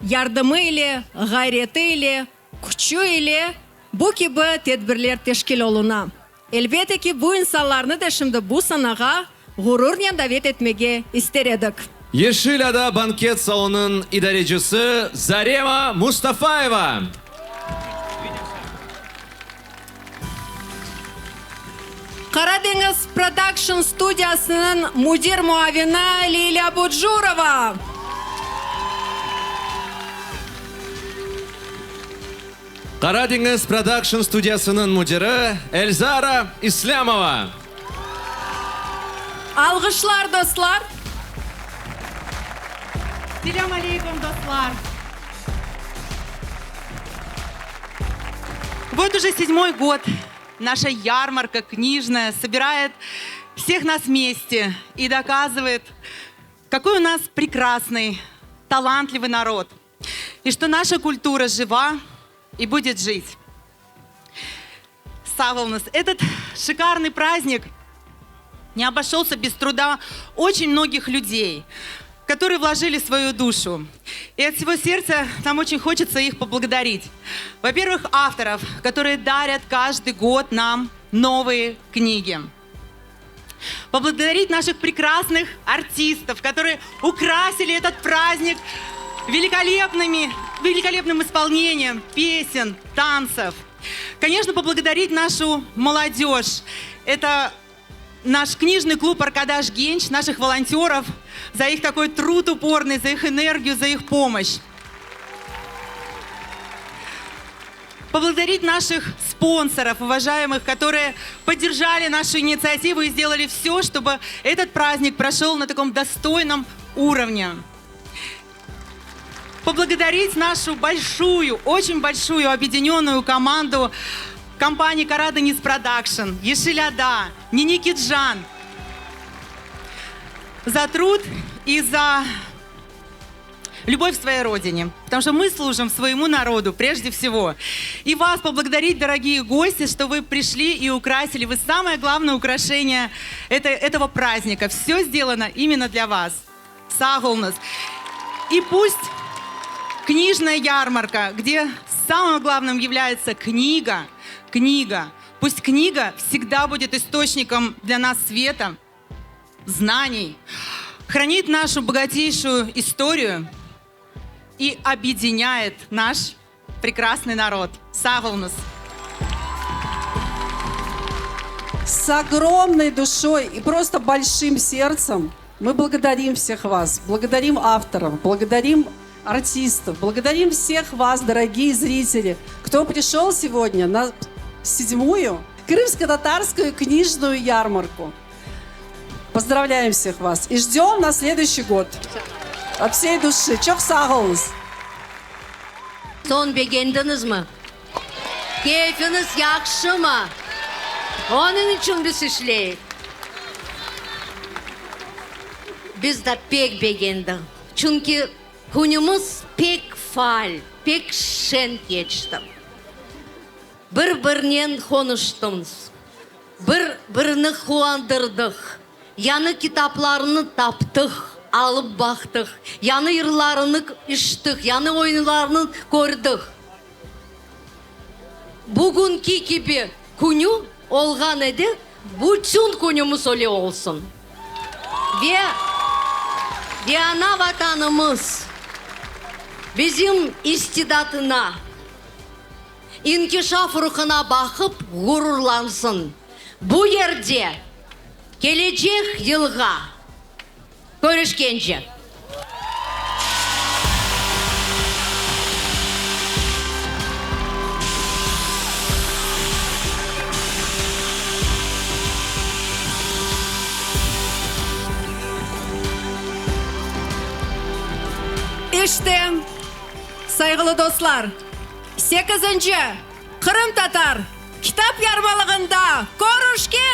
yardımı ile, ğayreti ile, küçü ile bu kibi tedbirler teşkil oluna. Elbette ki, bu insanlarnı da şimdi bu sanağa ğururnen davet etmege ister edik. Yeşil Ada banket salonınıñ idarecisi Zarema Mustafayeva. Qara deñiz prodakşn studiyasınıñ müdir muavini Lilâ Bucurova. Qara deñiz prodakşn studiyasınıñ müdiri Elzara İslâmova. Alğışlar, dostlar! Selâm aleyküm, dostlar! Вот уже седьмой год наша ярмарка книжная собирает всех нас вместе и доказывает, какой у нас прекрасный, талантливый народ. И что наша культура жива и будет жить. Саволнус. Этот шикарный праздник не обошелся без труда очень многих людей, которые вложили свою душу. И от всего сердца нам очень хочется их поблагодарить. Во-первых, авторов, которые дарят каждый год нам новые книги. Поблагодарить наших прекрасных артистов, которые украсили этот праздник великолепными, великолепным исполнением песен, танцев. Конечно, поблагодарить нашу молодежь. Это наш книжный клуб «Аркадаш Генч», наших волонтеров, за их такой труд упорный, за их энергию, за их помощь. Поблагодарить наших спонсоров, уважаемых, которые поддержали нашу инициативу и сделали все, чтобы этот праздник прошел на таком достойном уровне. Поблагодарить нашу большую, очень большую объединенную команду компании «Караденис Продакшн», Ешиляда, Ниники Джан за труд и за любовь к своей родине. Потому что мы служим своему народу прежде всего. И вас поблагодарить, дорогие гости, что вы пришли и украсили. Вы самое главное украшение это, этого праздника. Все сделано именно для вас. Сагулнас. И пусть книжная ярмарка, где самым главным является книга, книга, пусть книга всегда будет источником для нас света, знаний, хранит нашу богатейшую историю и объединяет наш прекрасный народ. Сагулнас. С огромной душой и просто большим сердцем мы благодарим всех вас, благодарим авторов, благодарим артистов, благодарим всех вас, дорогие зрители, кто пришел сегодня на седьмую крымско-татарскую книжную ярмарку. Поздравляем всех вас и ждем на следующий год. От всей души. Çoq sağ oluñız. Soñ begendiñizmi? Keyfiñiz yahşımı? Onıñ içün biz işleyik. Biz de pek begendik, çünki künümiz pek faal, pek şeñ keçti. Bir-birinen qonuştımız, bir-birini quvandırdıq, yañı kitaplarnı taptıq, alıp baqtıq, yañı yırlarını işittik, yañı oyunlarnı kördik. Bugünki kibi künü olğan edi, bütün künümiz öyle olsun. Ve, ve ana Vatanımız bizim istidatına. İnkişaf ruhuna baqıp ğururlansın. Bu yerde kelecek yılğa körüşkence. İşte, sayğılı dostlar, sekizinci Qırımtatar kitap yarmalığında körüşkence!